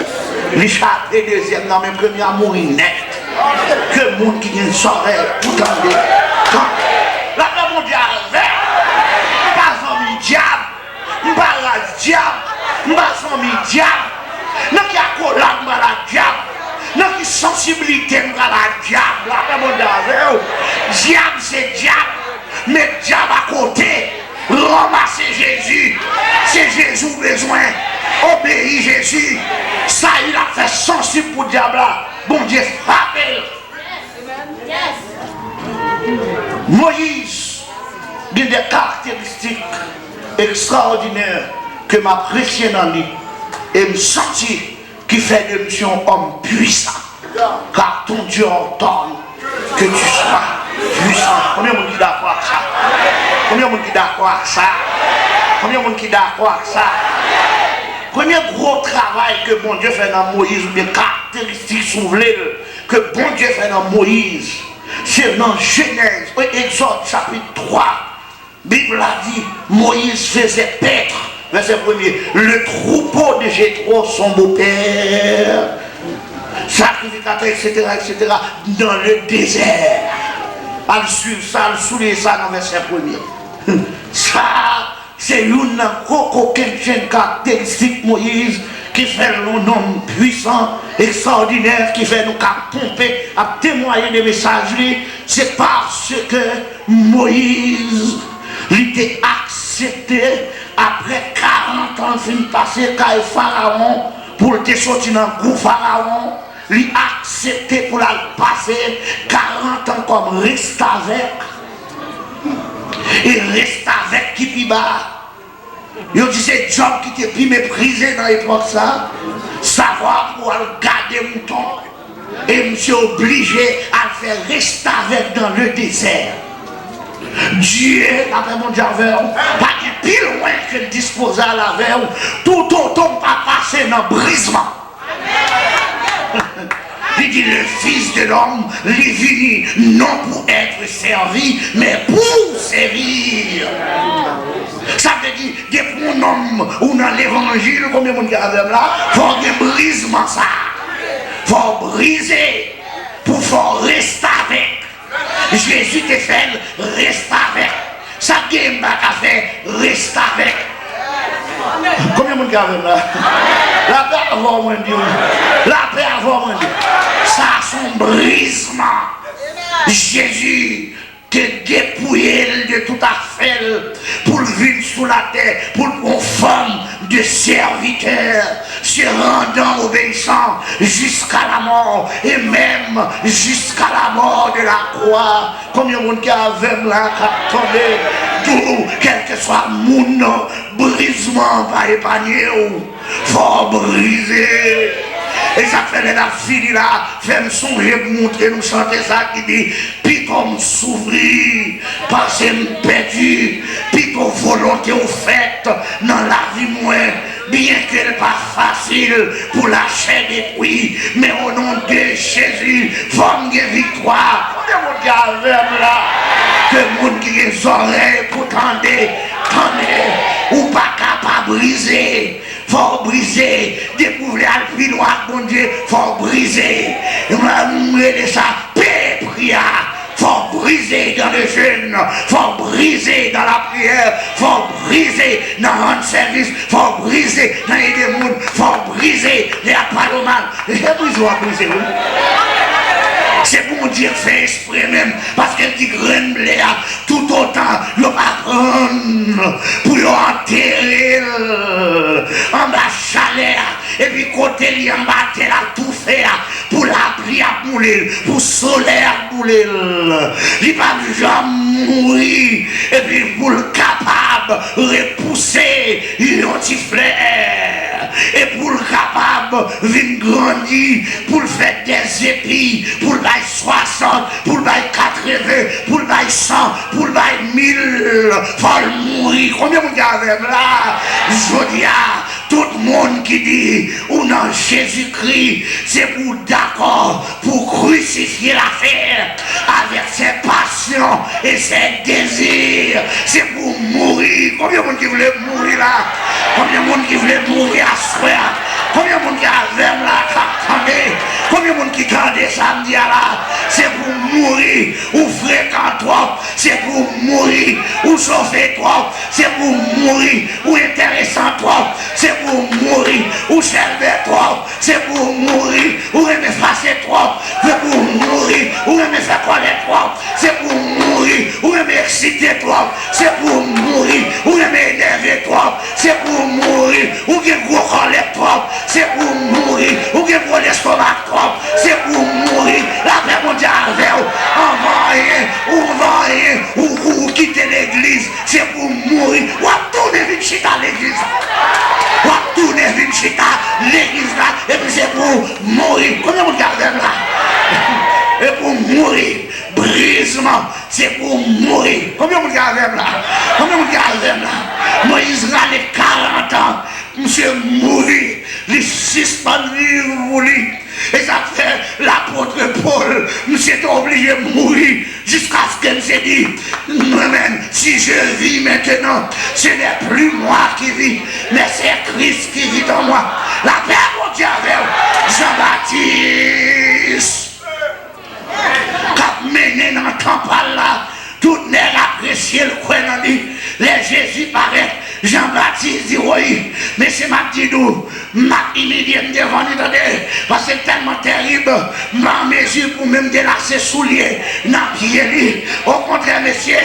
li chape dezyèm nan, men premye a mouri nèt. Ke moun ki gen zòrèy pou tande, tande. Lapè Bondye avè w. M pa zanmi dyab. M pa ras dyab. M pa zanmi dyab. Nan ki akolad m pral ak dyab? Nan ki sansiblite m pral ak dyab? Lapè Bondye avè w. Dyab se dyab. Met dyab akote. Ranmase Jezi. Se Jezi w bezwen. Obeyi Jezi. Sayil ap fè sansib pou dyab la. Bondye frape l. Moyiz gen de karakteristik ekstraòdinè ke m apresye nan li. E m santi ki fè de misye yon òm pwisan. Car ton Dieu ordonne que tu sois puissant. Konbyen moun ki dakò ak sa? Konbyen moun ki dakò ak sa? Konbyen moun ki dakò ak sa? Premye gwo travay ke Bondye fè nan Moyiz, oubyen karakteristik, si w vle l, ke Bondye fè nan Moyiz, se nan Jenèz, e, Egzòd chapit twa. Bib la di, Moïse faisait paître, vèsè premye, le troupeau de Jéthro, son beau-père, sacrificateur, et cetera, et cetera, dans le désert. Al swiv sa, al souliye sa nan vèsè premye. Sa, se youn nan gwo kokennchenn karakteristik Moyiz ki fè l yon nonm pwisan, ekstraòdinè, ki fè nou ka ponpe, ap temwaye de mesaj li. Se paske Moyiz, li te aksepte, apre karant an l fin pase kay Farawon, pou l te soti nan gou Farawon, Li aksepte pou l al pase karant an kòm restavèk. E restavèk ki pi ba. Yo di se djòb ki te pi meprize nan epòk sa. Savwa pou al gade mouton. E misye oblije al fè restavèk dans le désert. Dye, lapè Bondye avè w, pa gen pi lwen ke l dispoze al avè w, toutotan w pa pase nan brizman. Li di, le Fils de l'homme, li vini non pour être servi, mais pour servir. Sa vle di, depi yon nonm ou nan levanjil, konbyen moun ki avè m la? Fò w gen brizman sa. Fò w brize pou fò w restavèk. Jezi te fè l restavèk. Sa k genyen m pa ka fè restavèk. Konbyen moun ki avè m la? Lapè avè w, mwen di w. Lapè avè w, mwen di w. Sa se yon brizman. Jezi te depouye l de tout afè l pou l vin sou latè, pou l pran yon fòm de serviteur, se rendant obéissant jusqu'à la mort, et même jusqu'à la mort de la croix. Konbyen moun ki avè m la k ap tande? Tou, kèlkeswa moun, brizman pa epanye w. Fò w brize. E sa k fè lè n ap fini la, fè m sonje m montre nou chante sa ki di, pito m soufri, pase m pèdi, pito volonte w fèt nan lavi mwen, byenke l pa fasil pou lachè detwi, men o non de Jezi, fò m gen viktwa. Konbyen moun ki avè m la? Ke moun ki gen zòrèy pou tande, tande, ou pa ka pa brize. Fò w brize. Depi w vle al pi lwen ak Bondye, fò w brize. Mwen, m rele sa peye pri a. Fò w brize dans le jeûne. Fò w brize dans la prière. Fò w brize nan rann sèvis. Fò w brize nan ede moun. Fò w brize lè y ap pale w mal. Se brize w ap brize, wi. Se Bondye k fè espre menm. Paske l di grenn ble a, toutotan yo pa pran l pou yo antere l anba chalè a, epi kote li anba tè l ap toufe a, pou lapli ap boule l, pou solèy ap boule l, li p ap janm mouri, epi pou l kapab repouse yon ti flè, e pou l kapab vin grandi, pou l fè dèzepi, pou l bay swasant, pou l bay katreven, pou l bay san, pou l bay mil, fò l mouri. Konbyen moun ki avè m la? Jodi a, tout moun ki di ou nan Jezikri, se pou w dakò pou w krisifye lafè avèk sè pasyon e sè dezi. Se pou w mouri. Konbyen moun ki vle mouri la? Konbyen moun ki vle mouri aswè a? Konbyen moun ki avè m la k ap tande? Konbyen moun ki tande sa m di a la? Se pou w mouri. Ou frekan twòp, se pou w mouri. Ou chofe twòp, se pou w mouri. Ou enteresan twòp, se pou w mouri. Ou chèlbè twòp, se pou w mouri. Ou renmen fache twòp, se pou w mouri. Ou renmen fè kòlè twòp, se pou w mouri. Ou renmen eksite twòp, se pou w mouri. Ou renmen enève twòp, se pou w mouri. Ou gen gwo kòlèt twòp, se pou w mouri. Ou gen gwo lestomak twòp, se pou w mouri. Lapè Bondye avè w. Anvan anyen, ou anvan anyen, ou, ou, ou kite legliz, se pou w mouri. W ap tounen vin chita legliz. W ap tounen vin chita legliz la, epi se pou w mouri. Konbyen moun ki avè m la? E pou w mouri. Brizman, se pou w mouri. Konbyen moun ki avè m la? Konbyen moun ki avè m la? Moyiz rale karant an, misye mouri, li sispann viv pou li. E sa k fè lapot Pòl, misye te oblije mouri jiskaske misye di, mwen menm, si je vis maintenant, ce n'est plus moi qui vis, mais c'est Christ qui vit en moi. Lapè Bondye avè w. Jan Batis k ap mennen nan tanp la, tout nèg apresye l, kwè nan li. Lè Jezi parèt, Jan Batis di, woy, mesye, m ap di nou, m ap imilye m devan li, tande, paske l tèlman tèrib, m pa an mezi pou menm delase soulye nan pye li. Okontrè, mesye,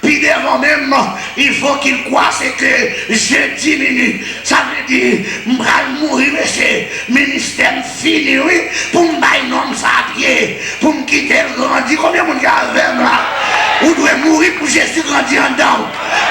pi devan menm, il faut qu'il croisse que je diminue. Sa vle di, m pral mouri, mesye. Ministè m fini, wi. Pou m bay Sa pye pou m kite l grandi. Konbyen moun ki avè m la? Ou dwe mouri pou Jezi grandi anndan w.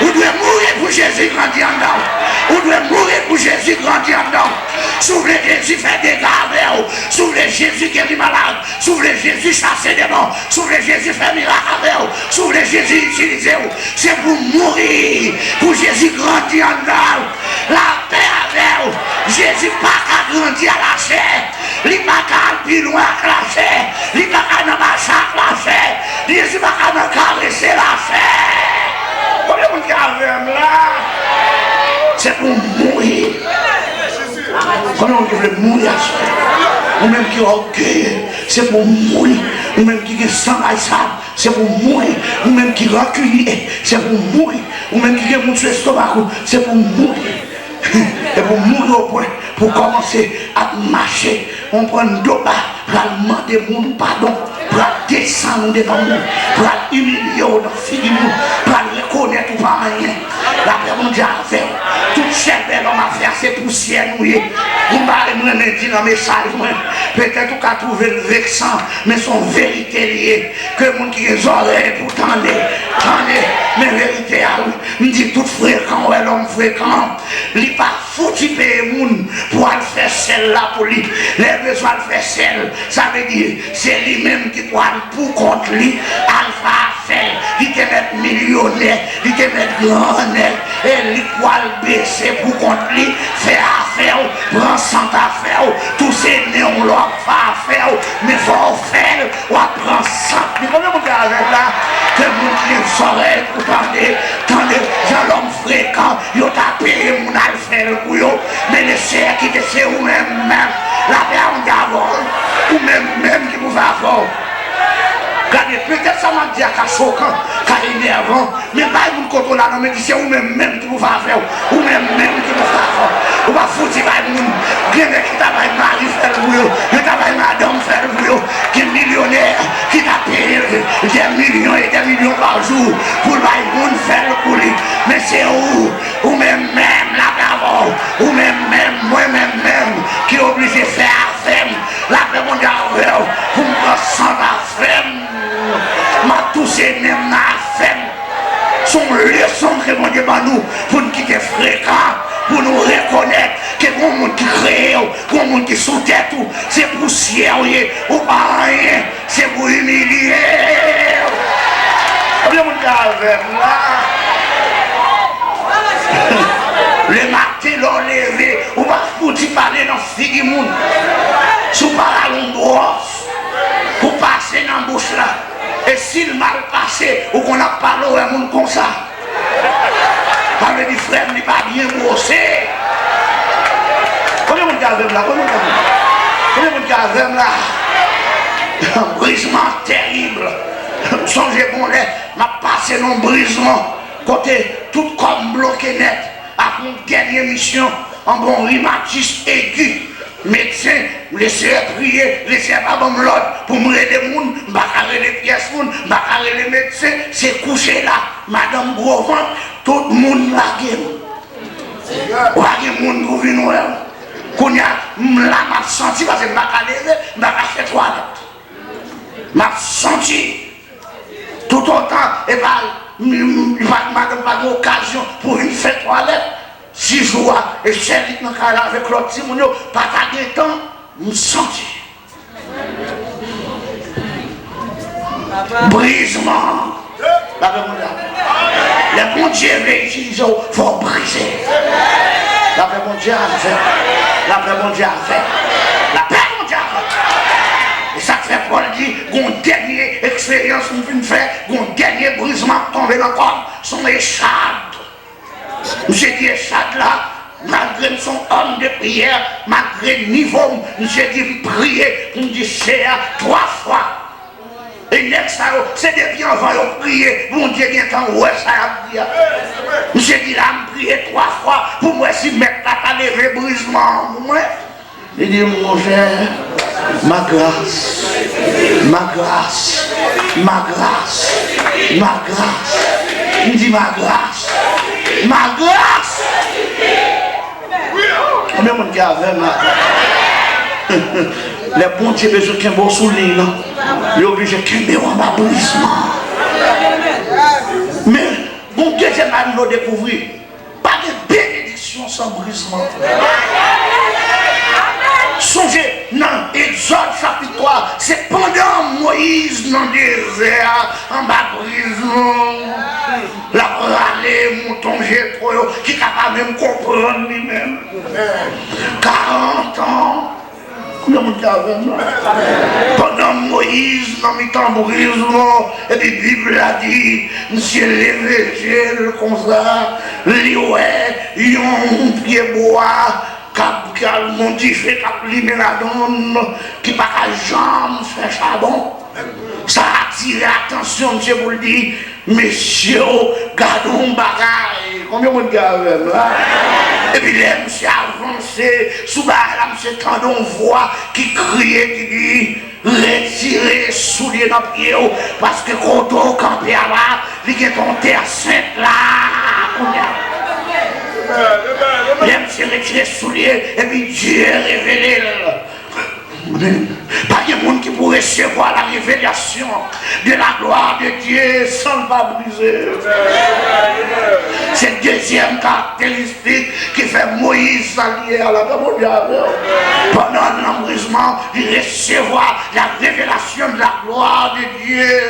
Ou dwe mouri pou Jezi grandi anndan w. Ou dwe mouri pou Jezi grandi anndan w. Si w vle Jezi fè dega avè w, si w vle Jezi geri malad, si w vle Jezi chase demon, si w vle Jezi fè mirak avè w, si w vle Jezi itilize w, se pou w mouri pou Jezi grandi anndan w. Lapè avè w. Jezi pa ka grandi a lachè. Li pa ka al pi lwen ak lachè. Li pa ka nan mache ak lachè. Jezi pa ka nan karese lachè. Konbyen moun ki avè m la? Se pou mouri. Konbyen moun ki vle mouri aswè? Ou menm ki ògeye, se pou mouri. Ou menm ki gen san bay sa, se pou mouri. Ou menm ki rankilye, se pou mouri. Ou menm ki gen moun sou estomak ou, se pou mouri. E pou mouri o pwen pou kòmanse ap mache, konprann do pa, pral mande moun padon, pral desann ou devan moun, pral imilye w nan figi moun, pral rekonèt ou pa anyen. Lapè Bondye avè w. Tout chè bèlòm afè a se pousyè nou ye. Yon bagay m renmen di nan mesaj mwen, petèt ou ka twouve l veksan, men se yon verite li ye. Ke moun ki gen zòrèy pou tande, tande, men verite a wi. M di tout frekan wè lòm frekan. Li pa fouti peye moun pou al fè sèl la pou li. Lè l bezwen al fè sèl, sa vle di se li menm ki pral pou kont li al fè afè l. Li te mèt milyonè, li te mèt gran nèg, e li pral bese pou kont li, fè afè w, pran sant afè w, touse nen w lè w ap fè afè w, men fò w fè l, w ap pran sant li. Konbyen moun ki avè m la? Ke moun ki gen zòrèy pou tande, tande jan lòm frekan, yo ta peye moun al fè l pou yo. Men Leseyè kite se ou menm menm. Lapè a Bondye avè w. Ou menm menm ki pou fè afè w. Gade, petèt sa m ap di a ka chokan, ka enèvan, men bay moun kote w la non, men di se ou menm menm ki pou fè afè w. Ou menm menm ki pou fè afè w. Ou pa fouti bay moun. Gen nèg ki ta bay mari fè l pou yo. Yo ta bay madanm fè l pou yo. Gen milyonè ki ta peye dè milyon e dè milyon pa jou pou l bay moun fè l pou li. Men se ou, ou menm menm, lapè avè w, ou menm menm, mwen menm menm, ki oblije fè afè m. Lapè Bondye avè w, pou m pran sant afè m. M ap touse nen m nan afè m. Se yon leson ke Bondye ban nou pou n kite frekan, pou nou rekonèt ke gon moun ki kreye w, gon moun ki sou tèt ou, se pousyè w ye, ou pa anyen, se pou imilye w. Konbyen moun ki avè m la? Lematen lè w leve, ou pa fouti pale nan figi moun. Si w pa al yon bwòs, ou pase nan bouch la. E si l mal pase, ou konn ap pale, w wè moun konsa. Sa vle di frè m, li pa byen bwose. Konbyen moun ki avè m la? Konbyen moun ki avè m? Konbyen moun ki avè m la? Brizman tèrib. M sonje gon lè, m ap pase nan brizman kote tout kò m bloke nèt. Ak yon dènye misyon, anba yon rimatis egi. Medsen, Leseyè priye, Leseyè pa ban m lòd pou m rele moun, m pa ka rele pyès moun, m pa ka rele medsen, se kouche la, madanm gwo vant, tout moun lage m. Pa gen moun pou vin wè m. Kounye a, m la, m ap santi, paske m pa ka leve, m pa ka fè twalèt. M ap santi. Toutotan, e pa, m, m, m pa, madanm pa gen okazyon pou vin fè twalèt. Si jou a, e sèl li t nan kay la avèk lòt timoun yo, pa ta gen tan, m santi. Brizman. Lapè Bondye avè w. Lè Bondye vle itilize w, fò w brize. Lapè Bondye avè w. Lapè Bondye avè w. Lapè Bondye avè w. E sa k fè Pòl di, gon dènye eksperyans m fin fè, gon dènye brizman k tonbe nan kò m, se yon echad. Misye di echad la, malgre m se yon òm de priyè, malgre nivo m, misye di m priye pou m di Seyè twa fwa. E nèg sa yo, se depi anvan yo priye, Bondye gentan wè sa y ap di a. Misye di la, m priye twa fwa pou m wè si Mèt la pa leve brizman an pou mwen. Li di m, monchè, ma grâce, ma grâce, ma grâce, ma grâce. M di, ma grâce, ma grâce. Konbyen moun ki avè m la? Lè Bondye bezwen kenbe w sou liy lan, li oblije kenbe w anba brizman. Men, gon dezyèm bagay nou dwe dekouvri. Pa gen benediksyon san brizman. Sonje, nan Egzòd chapit twa, se pandan Moyiz nan dezè a, anba brizman, l ap rale mouton Jetwo yo, ki ka pa menm konprann li menm. Karant an, konbyen moun ki avè m la? Pandan Moyiz nan mitan brizman, epi Bib la di, misye leve je l konsa, li wè yon pyebwa k ap, k ap, yon dife k ap limen ladan l, ki pa ka janm fè chabon. Sa atire atansyon misye pou l di, "Mesye o, gade yon bagay." Konbyen moun ki avè m la? Epi lè misye avanse sou bagay la, misye tande yon vwa ki kriye, ki di, "Retire soulye nan pye w, paske kote w kanpe a la, li gen yon tè sent la kounye a." Lè misye retire soulye, epi Dye revele l. Amen. Pa gen moun ki pou resevwa la revelasyon de la gloire de Dieu san l pa brize. Se dezyèm karakteristik ki fè Moyiz sa li ye a, lapè Bondye avè w. Pandan l nan brizman, li resevwa la revelasyon de la gloire de Dieu.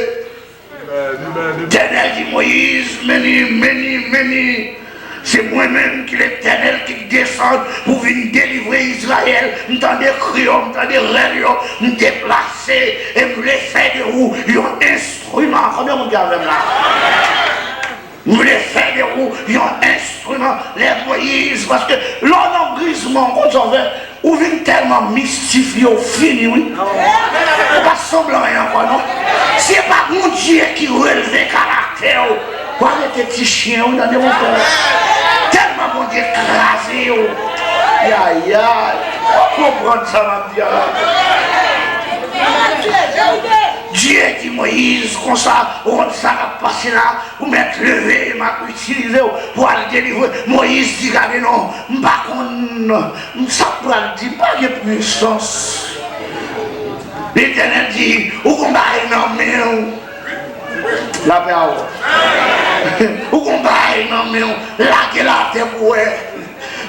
Letènèl di Moyiz, "Men li, men li, men li. Se mwen menm ki Letènèl ki desann pou vin delivre Izrayèl. M tande kri yo, m tande rèl yo, m deplase e m vle fè de ou yon enstriman." Konbyen moun ki avè m la? "M vle fè de ou yon enstriman." Lè Moyiz, paske lè w nan brizman, w konn sa w fè? Ou vin tèlman mistifye, ou fini, wi. Ou pa sanble anyen ankò, non. Si e pa Bondye ki relve karaktè w, w a rete ti chen, wi, tande, mon frè. Tèlman Bondye kraze w. Yayay. Ou konprann sa m ap di a la? Dye di Moyiz konsa, ou konn sa k ap pase la, ou mèt leve, m ap itilize w pou al delivre. Moyiz di, "Gade non, m pa konn." M sa m pral di, m pa gen pwisans. Letènèl di, "Ou gon bagay nan men w." Lapè a w. "Ou gon bagay nan men w, lage l atè pou w wè."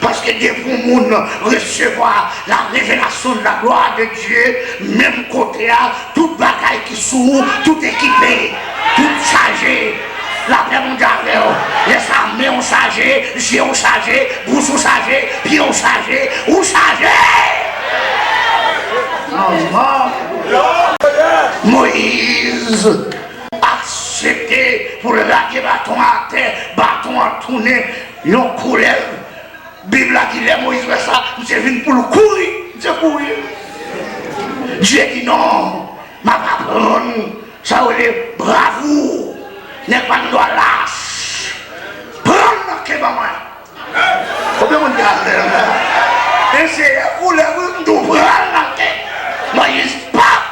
Paske depi yon moun resevwa la revelasyon de la gloire de Dieu, menm kote a, tout bagay ki sou ou, tout ekipe, tout chaje. Lapè Bondye avè w. Lè sa, men w chaje, je w chaje, bouch ou chaje, pye w chaje, ou chaje. Manman. Moyiz aksepte pou lage baton atè, baton an tounen yon koulèv. Bib la di lè Moyiz wè sa, misye vin pou l kouri. Misye kouri. Dye di non, m ap aprann sa yo rele bravou. Nèg pa gen dwa lach. Pran l nan ke ban mwen. Konbyen moun ki avè m la? Mesye, koulèv wi, m tou pran l nan ke. Moyiz pap.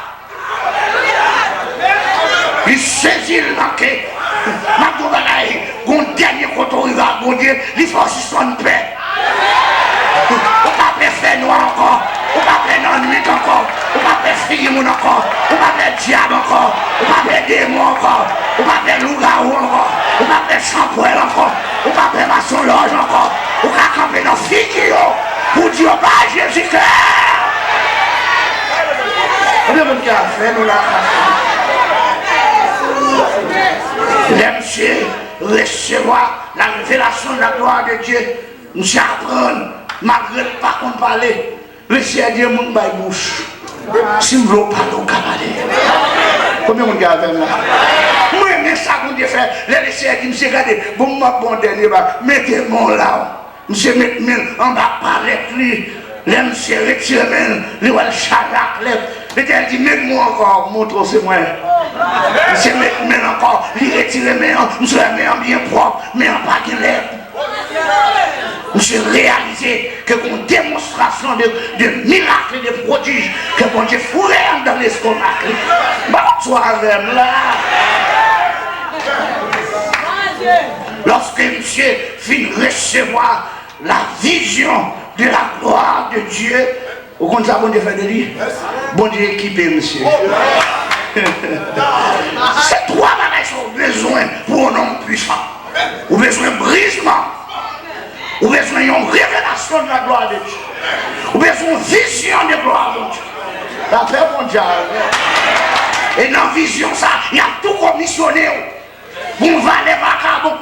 Li sezi l nan ke. M ap di w bagay, gon dènye kote w rive ak Bondye, li fè w sispann pè. Ou pa pè fènwa ankò. Ou pa pè lannwit ankò. Ou pa pè figi moun ankò. Ou pa pè dyab ankò. Ou pa pè demon ankò. Ou pa pè lougawou ankò. Ou pa pè chanpwèl ankò. Ou pa pè masonlòj ankò. Ou ka kanpe nan figi yo pou di yo ba Jezi kè. Konbyen moun ki avè nou la? Lè misye resevwa la revelasyon de la gloire de Dieu, misye aprann, malgre l pa konn pale, Lesenyè di, "Moun bay bouch. Si m vle w pale, w ka pale." Konbyen moun ki avè m la? M renmen sa Bondye fè. Lè Lesenyè di, "Misye, gade, bon, m ap ba w dènye bagay. Mete men w la." Misye met men l anba palèt li. Lè misye retire men l, li wè l chale ak lèp. Letènèl di, "Met men w ankò, m montre w se mwen." Misye met men l ankò, li retire men an. Misye wè men an byen pwòp, men an pa gen lèp. Misye reyalize ke gon demonstrasyon de, de mirak e de pwodij ke Bondye foure anndan lestomak li. M pa konn si w avè m la. Lòske misye fin resevwa la vizyon de la glwa de Dye, Ou konn sa Bondye fè de li? Bondye ekipe misye. Se twa bagay sa ou bezwen pou yon nonm pwisan. Ou bezwen brizman. Ou bezwen yon revelasyon de la gloire de Dieu. Ou bezwen yon vizyon de gloire de Dieu. Lapè Bondye avè w. E nan vizyon sa, y ap tou komisyone w. Gon valè vakabon.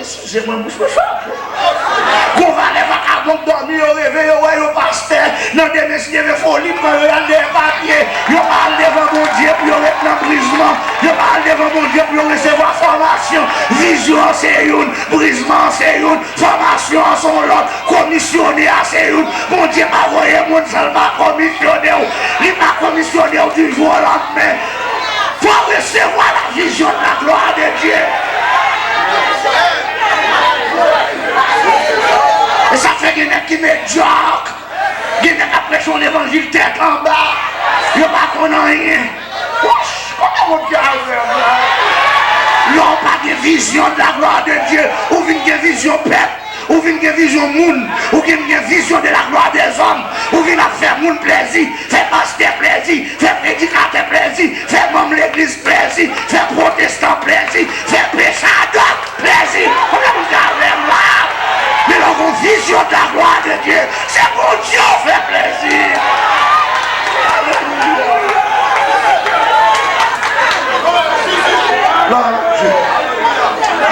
Eskize mwen, bouch mwen chape. Gon valè vakabon k dòmi, yo reve, yo wè yo pastè. Nan demen, si Dye vle, foli pran yo, y al dèyè papye. Yo pa al devan Bondye pou yo ret nan brizman. Yo pa al devan Bondye pou yo resevwa fòmasyon. Vizyon an se youn, brizman an se youn, fòmasyon an se yon lòt, komisyone a se youn. Bondye pa voye moun san l pa komisyone w. Li pa komisyone w di jou o landmen. Fò w resevwa la vision de la gloire de Dieu. E sa fè gen nèg ki medyòk. Gen nèg ap preche yon levanjil tèt anba. Yo pa konn anyen. Wouch! Konbyen moun ki avè m la? Lè w pa gen vizyon de la gloire de Dieu, ou vin gen vizyon pèp. Ou vin gen vizyon moun, ou vin gen vizyon de la gloire des hommes, ou vin ap fè moun plezi, fè pastè plezi, fè predikatè plezi, fè manm legliz plezi, fè pwotestan plezi, fè pechadòt plezi. Konbyen moun ki avè m la? Men lè w gen vizyon de la gloire de Dieu, se Bondye w fè plezi.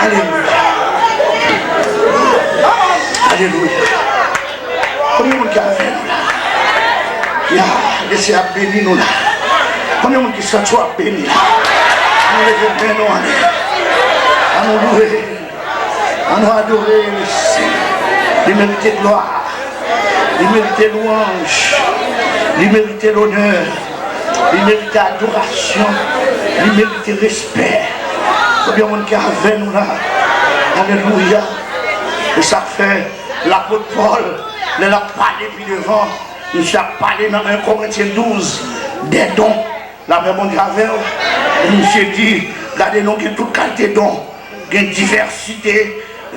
Alelouya. Alelouya. Alelouya. Konbyen moun ki avè nou la? Ya, Lesenyè ap beni nou la. Konbyen moun ki santi w ap beni la? Ann leve men nou anlè. Ann louwe. Ann adore Lesenyè. Li merite glwa. Li merite lwanj. Li merite lonè. Li merite adorasyon. Li merite respè. Konbyen moun ki avè nou la? Alelouya. E sa k fè lapot Pòl, lè l ap pale pi devan, misye ap pale nan en Korentyen douz, des dons. Lapè Bondye avè w. E misye di, gade non, gen tout kalite don. Gen divèsite,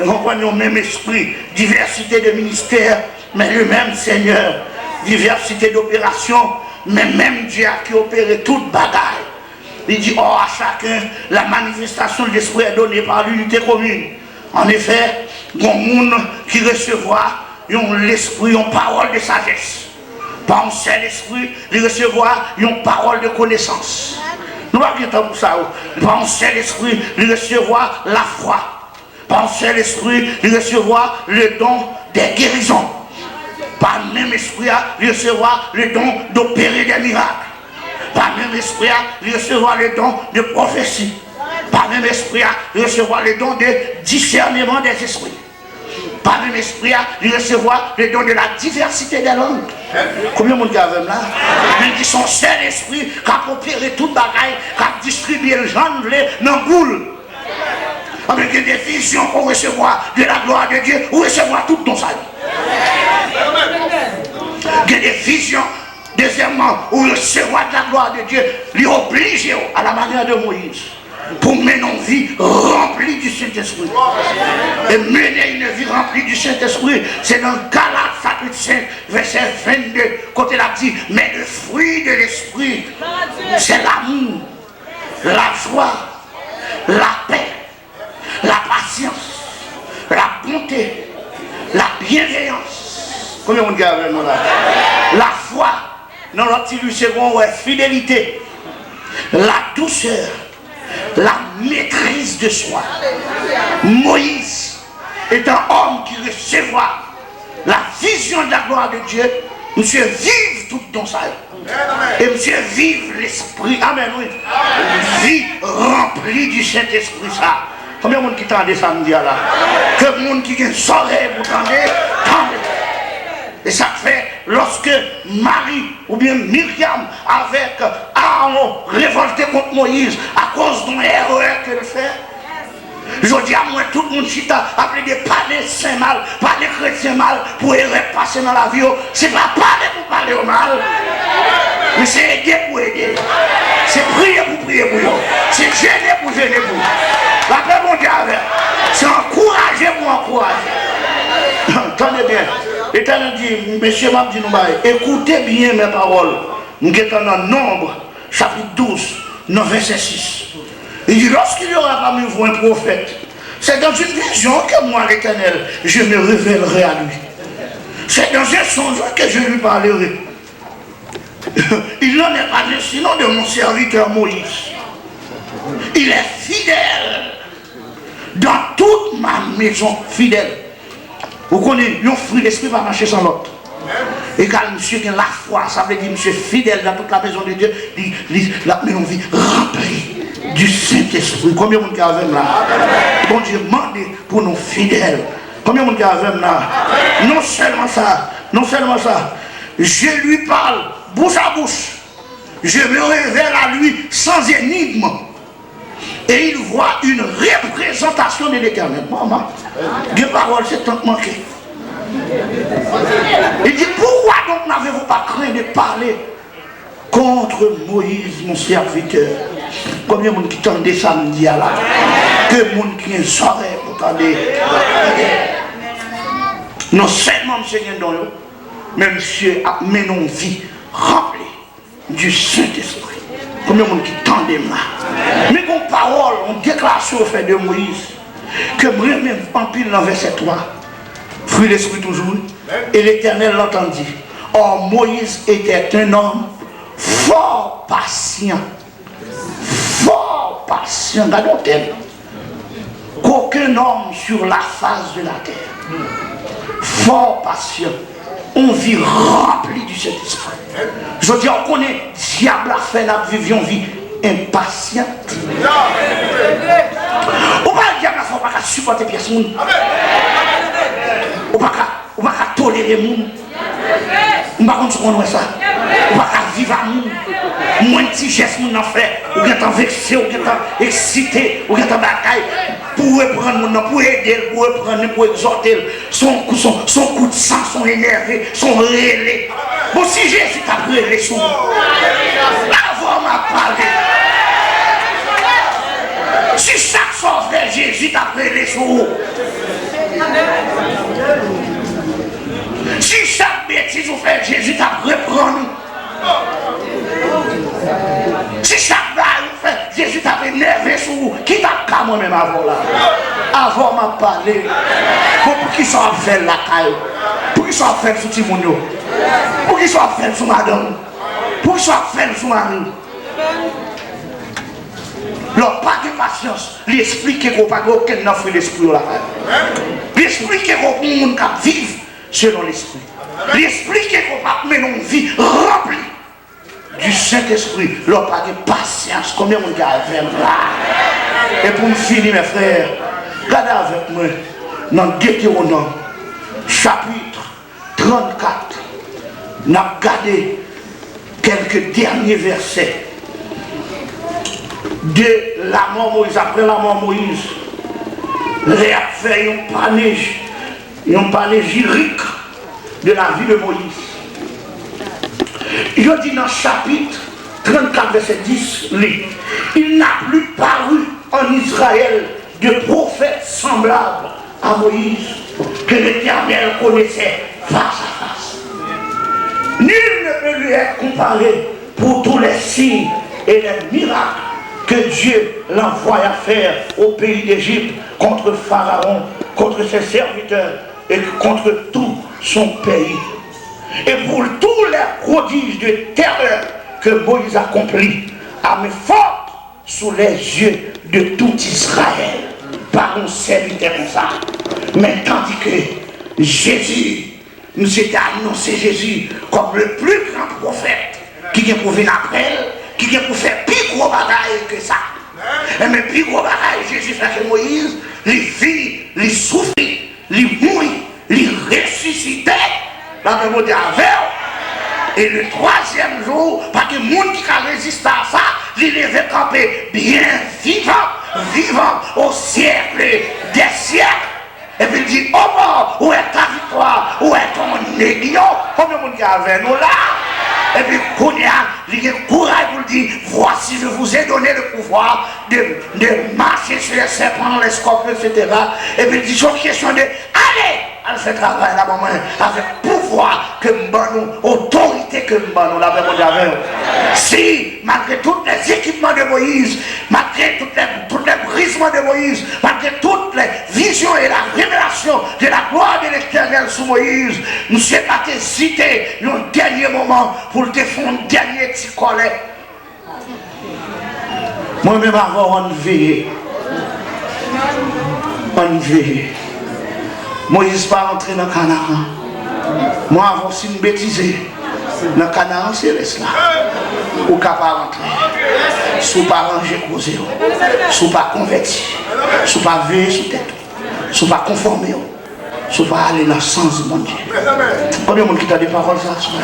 nou konprann yon menm espri, diversité de ministères, mais le même Seigneur, diversité d'opérations, men menm Dye a ki opere tout bagay. Li di, or à chacun, la manifestation de l'Esprit est donnée par l'unité commune. En effet, gon moun ki resevwa yon lespri, yon pawòl de sajès. Pa yon sèl espri, li resevwa yon pawòl de konesans. Nou pa gen tan pou sa yo. Pa yon sèl espri, li resevwa lafwa. Pa yon sèl espri, li resevwa le don de gerizon. Pa menm espri a, li resevwa le don d'opérer des miracles. Pa menm espri a, li resevwa le don de pwofesi. Pa menm espri a, li resevwa le don de disèneman dè zespri. Pa menm espri a, li resevwa le don de la diversité des langues. Konbyen moun ki avè m la? Men di se yon sèl espri k ap opere tout bagay, k ap distribye l jan l vle nan gou l. Anben, gen de vizyon ou resevwa de la gloire de Dieu, ou resevwa tout don sa yo. Gen de vizyon, dezyèmman, ou resevwa de la gloire de Dieu, li oblije w, à la manière de Moïse, pou mennen yon vi ranpli du Saint-Esprit. Et mener une vie remplie du Saint-Esprit, se nan Galat chapit senk, vèsè vennde, kote l ap di, mais le fruit de l'esprit, c'est l'amour, la joie, la paix, la patience, la bonté, la bienveillance. Konbyen moun ki avè nou la? La foi, nan lòt ti li se gon wè, fidélité, la douceur, la maîtrise de soi. Moïse, étant homme qui recevra la vision de la gloire de Dieu, misye viv tout don sa yo. E misye viv lespri, amèn, wi. Vi ranpli di Sentespri sa. Konbyen moun ki tande sa m di a la? Ke moun ki gen zòrèy pou tande, tande. E sa k fè, lòske Mari oubyen Miryam avèk Aawon revòlte kont Moyiz akoz de yon erè ke l fè, jodi a, m wè tout moun chita ap plede pale sen mal, pale kretyen mal pou erè k pase nan lavi yo. Se pa pale pou pale yo mal, men se ede pou ede yo. Se priye pou priye pou yo. Se jene pou jene pou yo. Lapè Bondye avè w. Se ankouraje pou ankouraje. Tande byen. Letènèl di, mesye, m ap di nou bagay. Écoutez bien mes paroles. M gentan nan Nonb, chapit douz, nan vèsè sis. Il dit, lorsqu'il y aura parmi vous un prophète, c'est dans une vision que moi, l'Éternel, je me révélerai à lui. C'est dans un songe que je lui parlerai. Il n'en est pas ainsi, non, de mon serviteur Moïse. Il est fidèle dans toute ma maison, fidèle. Ou konnen, yon fwi lespri pa mache san lòt. Egal, misye gen lafwa, sa vle di misye fidèl dans toute la maison de Dieu, li, li, l ap mennen yon vi ranpli du Saint-Esprit. Konbyen moun ki avè m la? Bondye mande pou nou fidèl. Konbyen moun ki avè m la? Non sèlman sa, non sèlman sa, je lui parle bouche à bouche, je me révèle à lui sans énigme. Et il voit une représentation de l'Éternel. Manman, gen pawòl se tank manke. Il dit, pourquoi donc n'avez-vous pas craint de parler contre Moïse, mon serviteur? Konbyen moun ki tande sa m di a la? Ke moun ki gen zòrèy pou tande. Non sèlman misye gen don yo, men misye ap mennen yon vi ranpli du Saint-Esprit. Konbyen moun ki tande m la? Men gon pawòl, yon deklarasyon yo fè de Moyiz ke m renmen anpil nan vèsè twa. Fwi lespri toujou, wi. Et l'Éternel l'entendit. Or, Moïse était un homme fort patient. Fort patient. Gade yon tèm. Qu'aucun homme sur la face de la terre. Fort patient. On vit rempli du Saint-Esprit. Jodi a, ou konnen, dyab la fè n ap viv yon vi enpasyant. Ou pa wè dyab la fè w pa ka sipòte pyès moun. Ou pa ka, ou pa ka tolere moun. M pa konn si w konn wè sa. Ou pa ka viv a moun. Mwen ti jès moun nan fè, ou gentan vekse, ou gentan eksite, ou gentan bagay. Pou reprann moun nan, pou ede l, pou reprann li, pou egzòte l. Se yon kou, se yon, se yon kout san, se yon enève, se yon rele. Bon, si Jezi t ap rele sou ou, avè w m ap pale. Si chak sa w fè, Jezi t ap rele sou ou. Si chak betiz ou fè, Jezi t ap reprann ou. Si chak bagay ou fè, Jezi t ap enève sou ou, ki t ap ka mwen menm avè w la? Avè w m ap pale. Bon, poukisa w ap fè l lakay ou? Poukisa w ap fè l sou timoun yo? Poukisa w ap fè l sou madanm ou? Poukisa w ap fè l sou mari w? Lè w pa gen pasyans, li esplike ke w pa gen okenn nan fwi lespri yo lakay ou. Li esplike ke w yon moun k ap viv selon lespri. Li esplike ke w p ap mennen yon vi ranpli du Saint-Esprit, lè w pa gen pasyans. Konbyen moun ki avè m la? E pou m fini, mes frères, gade avèk mwen nan Detewonòm, chapit trannkat. N ap gade kèlke dènye vèsè de lamò Moyiz, apre lamò Moyiz, lè y ap fè yon panej-, yon panejirik de la vie de Moïse. Yo di nan chapit trannkat, vèsè dis, li, il n'a plus paru en Israël de prophète semblable à Moïse, que l'Éternel connaissait face à face. Nul ne peut lui être comparé pour tous les signes et les miracles que Dieu l'envoya faire au pays d'Égypte contre Pharaon, contre ses serviteurs et contre tout son pays. Et pour tous les prodiges de terreur que Moïse accomplit à main forte sous les yeux de tout Israël. Pa gon sèvitè konsa. Men tandis que Jésus, misye te anonse Jezi kòm le plus grand prophète ki gen pou vin apre l, ki gen pou fè pi gwo bagay ke sa. Enben, pi gwo bagay Jezi fè ke Moyiz, li vini, li soufri, li mouri, li resisite, lapè Bondye avè w. E le twazyèm jou, pa gen moun ki ka reziste a sa, li leve kanpe byen vivan, vivant au siècle des siècles. Epi l di, ô mort, où est ta victoire? Où est ton aiguillon? Konbyen moun ki avè nou la? Epi kounye a, li gen kouraj pou l di, voici, je vous ai donné le pouvoir de, de marcher sur les serpents, les scorpions, et cetera. Epi l di, se yon kesyon de ale! Al fè travay la ban mwen avèk pouvwa ke m ban nou, otorite ke m ban nou. Lapè Bondye avè w. Si, malgre tout lè ekipman de Moyiz, malgre tout lè, tout lè brizman de Moyiz, malgre tout lè vizyon e la revelasyon de la glwa de Letènèl sou Moyiz, misye pa t ezite yon dènye moman pou l te fè yon dènye ti kòlè. Mwen menm avè w, ann veye. Ann veye. Moyiz pa rantre nan Kanaran. Mwen avè w, si n betize, nan Kanaran selès la, ou ka pa rantre. Si w pa ranje koze w, si w pa konvèti, si w pa veye sou tèt ou, si w pa konfòme w, si w pa ale nan sans Bondye. Konbyen moun ki tande pawòl sa aswè?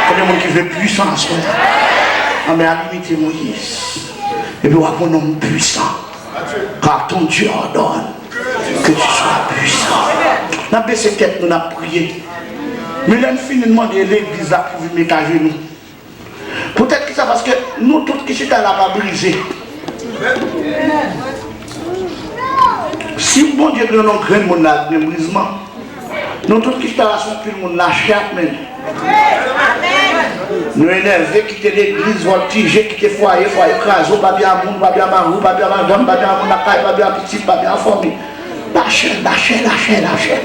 Konbyen moun ki vle pwisan aswè? Anben, al imite Moyiz. Epi w ap yon nonm pwisan. Car ton Dieu ordonne que tu sois puissant. N ap bese tèt nou, n ap priye. Men lè n fini, n mande legliz la pou vin met ajenou. Poutèt ki sa? Paske nou tout ki chita la pa brize. Si Bondye gen yon grenn moun la, gen brizman. Nou tout ki chita la, se yon pil moun lachè ap mennen. Nou enève, kite legliz vòltije, kite fwaye, fwaye kraze, w pa byen a moun, w pa byen a mari, w pa byen a madanm, w pa byen a moun lakay, w pa byen a pitit, w pa byen a fanmi. Lachè, lachè, lachè, lachè.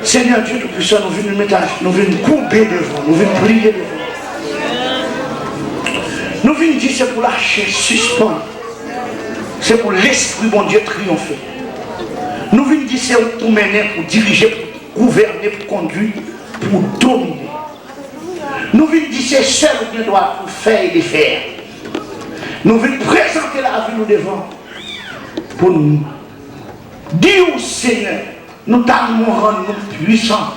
Senyè Dye Toupisan, nou vin met a, nou vin koube devan, nou vin pliye devan. Nou vin di se pou lachè sispann. Se pou Lespri Bondye triyonfe. Nou vin di se ou k pou mennen, pou dirije, pou gouvène, pou kondui, pou domine. Nou vin di se sèl ou gen dwa pou fè e defè. Nou vin prezante lavi nou devan pou n di w, Senyè, nou ta renmen w rann nou pwisan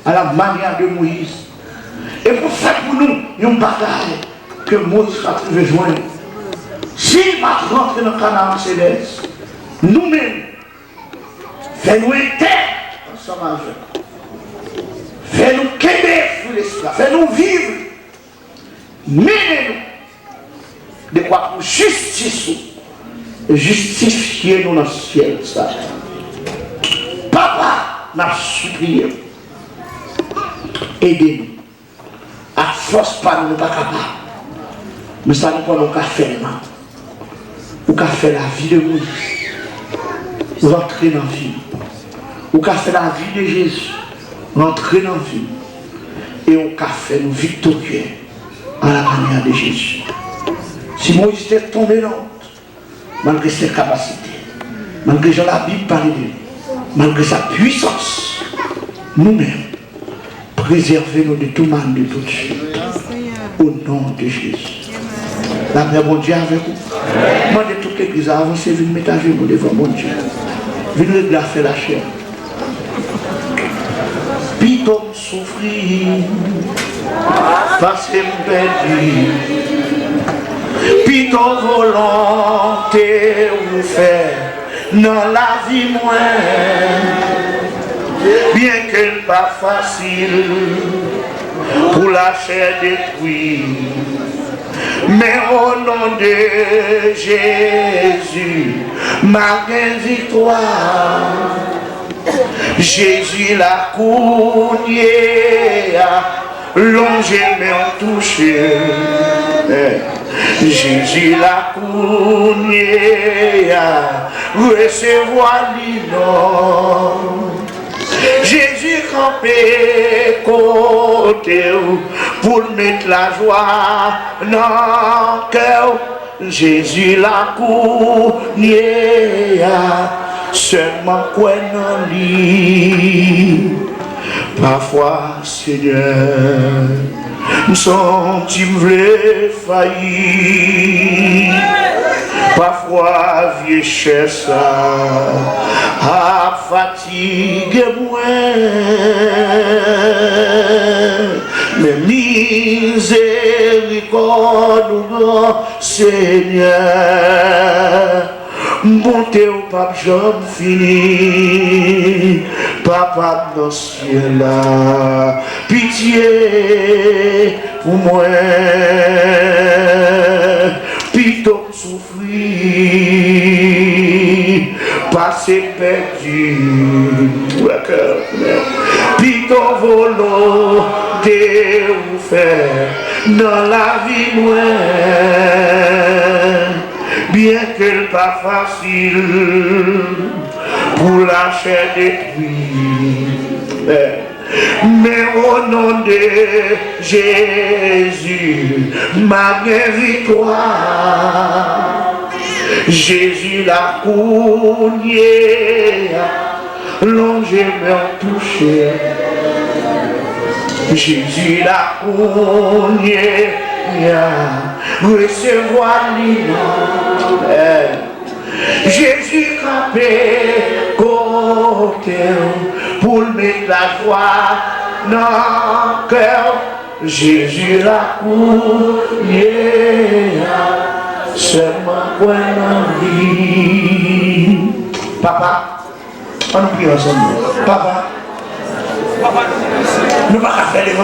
à la manière de Moïse. E pou fè pou nou yon bagay ke Moyiz pa t rive jwenn. Si l pa t rantre nan Kanaran selès, nou menm, fè nou entèg ansanm avèk ou. Fè nou kenbe fwi Lespri a. Fè nou viv. Mennen nou dekwa pou jistis ou. E jistifye nou nan syèl sa. Papa, n ap sipliye w. Ede nou. Ak fòs pa nou, nou pa kapab. Men sa nou konnen ou ka fè l nan. Ou ka fè lavi de Moyiz rantre nan vi nou. Ou ka fè lavi de Jezi rantre nan vi nou. E ou ka fè nou viktorye à la manière de Jésus. Si Moyiz te tonbe nan wont, malgre se kapasite, malgre jan Labib pale de li, malgre sa pwisans, nou menm, prezève nou de tout mal, de tout chute. Au nom de Jésus. Lapè Bondye avèk ou. Mande tout legliz la avanse, vin met ajenou devan Bondye. Vin regle afè lachè. Pito m soufri, pase m pèdi. Pito volonte ou fè nan lavi mwen. Byenke l pa fasil pou lachè detwi, men o non de Jezi, m a gen viktwa. Jezi la kounye a, lonje men w touche. Eh. Jezi la kounye a, resevwa li non. Jezi kanpe kote w pou l met lajwa nan kè w. Jezi la kounye a, sèlman kwè nan li. Pafwa, Senyè, m santi m vle fayi. Pafwa, vye chè sa ap fatige mwen. Men mizerikòd ou gran, Senyè, bonte w p ap janm fini. Papa m nan syèl la, pitye pou mwen. Pito m soufri pase m pèdi. Pito volonte ou fè nan lavi mwen. Byenke l pa fasil pou lachè detwi, men o non de Jezi, m a gen viktwa. Jezi la kounye a, lonje men w touche. Jezi la kounye a, resevwa li non. Jezi kanpe kote w pou l met lajwa nan kè w. Jezi la kounye a, sèlman kwè nan li. Papa, ann nou priye ansanm non. Papa, nou pa ka fè levanjil.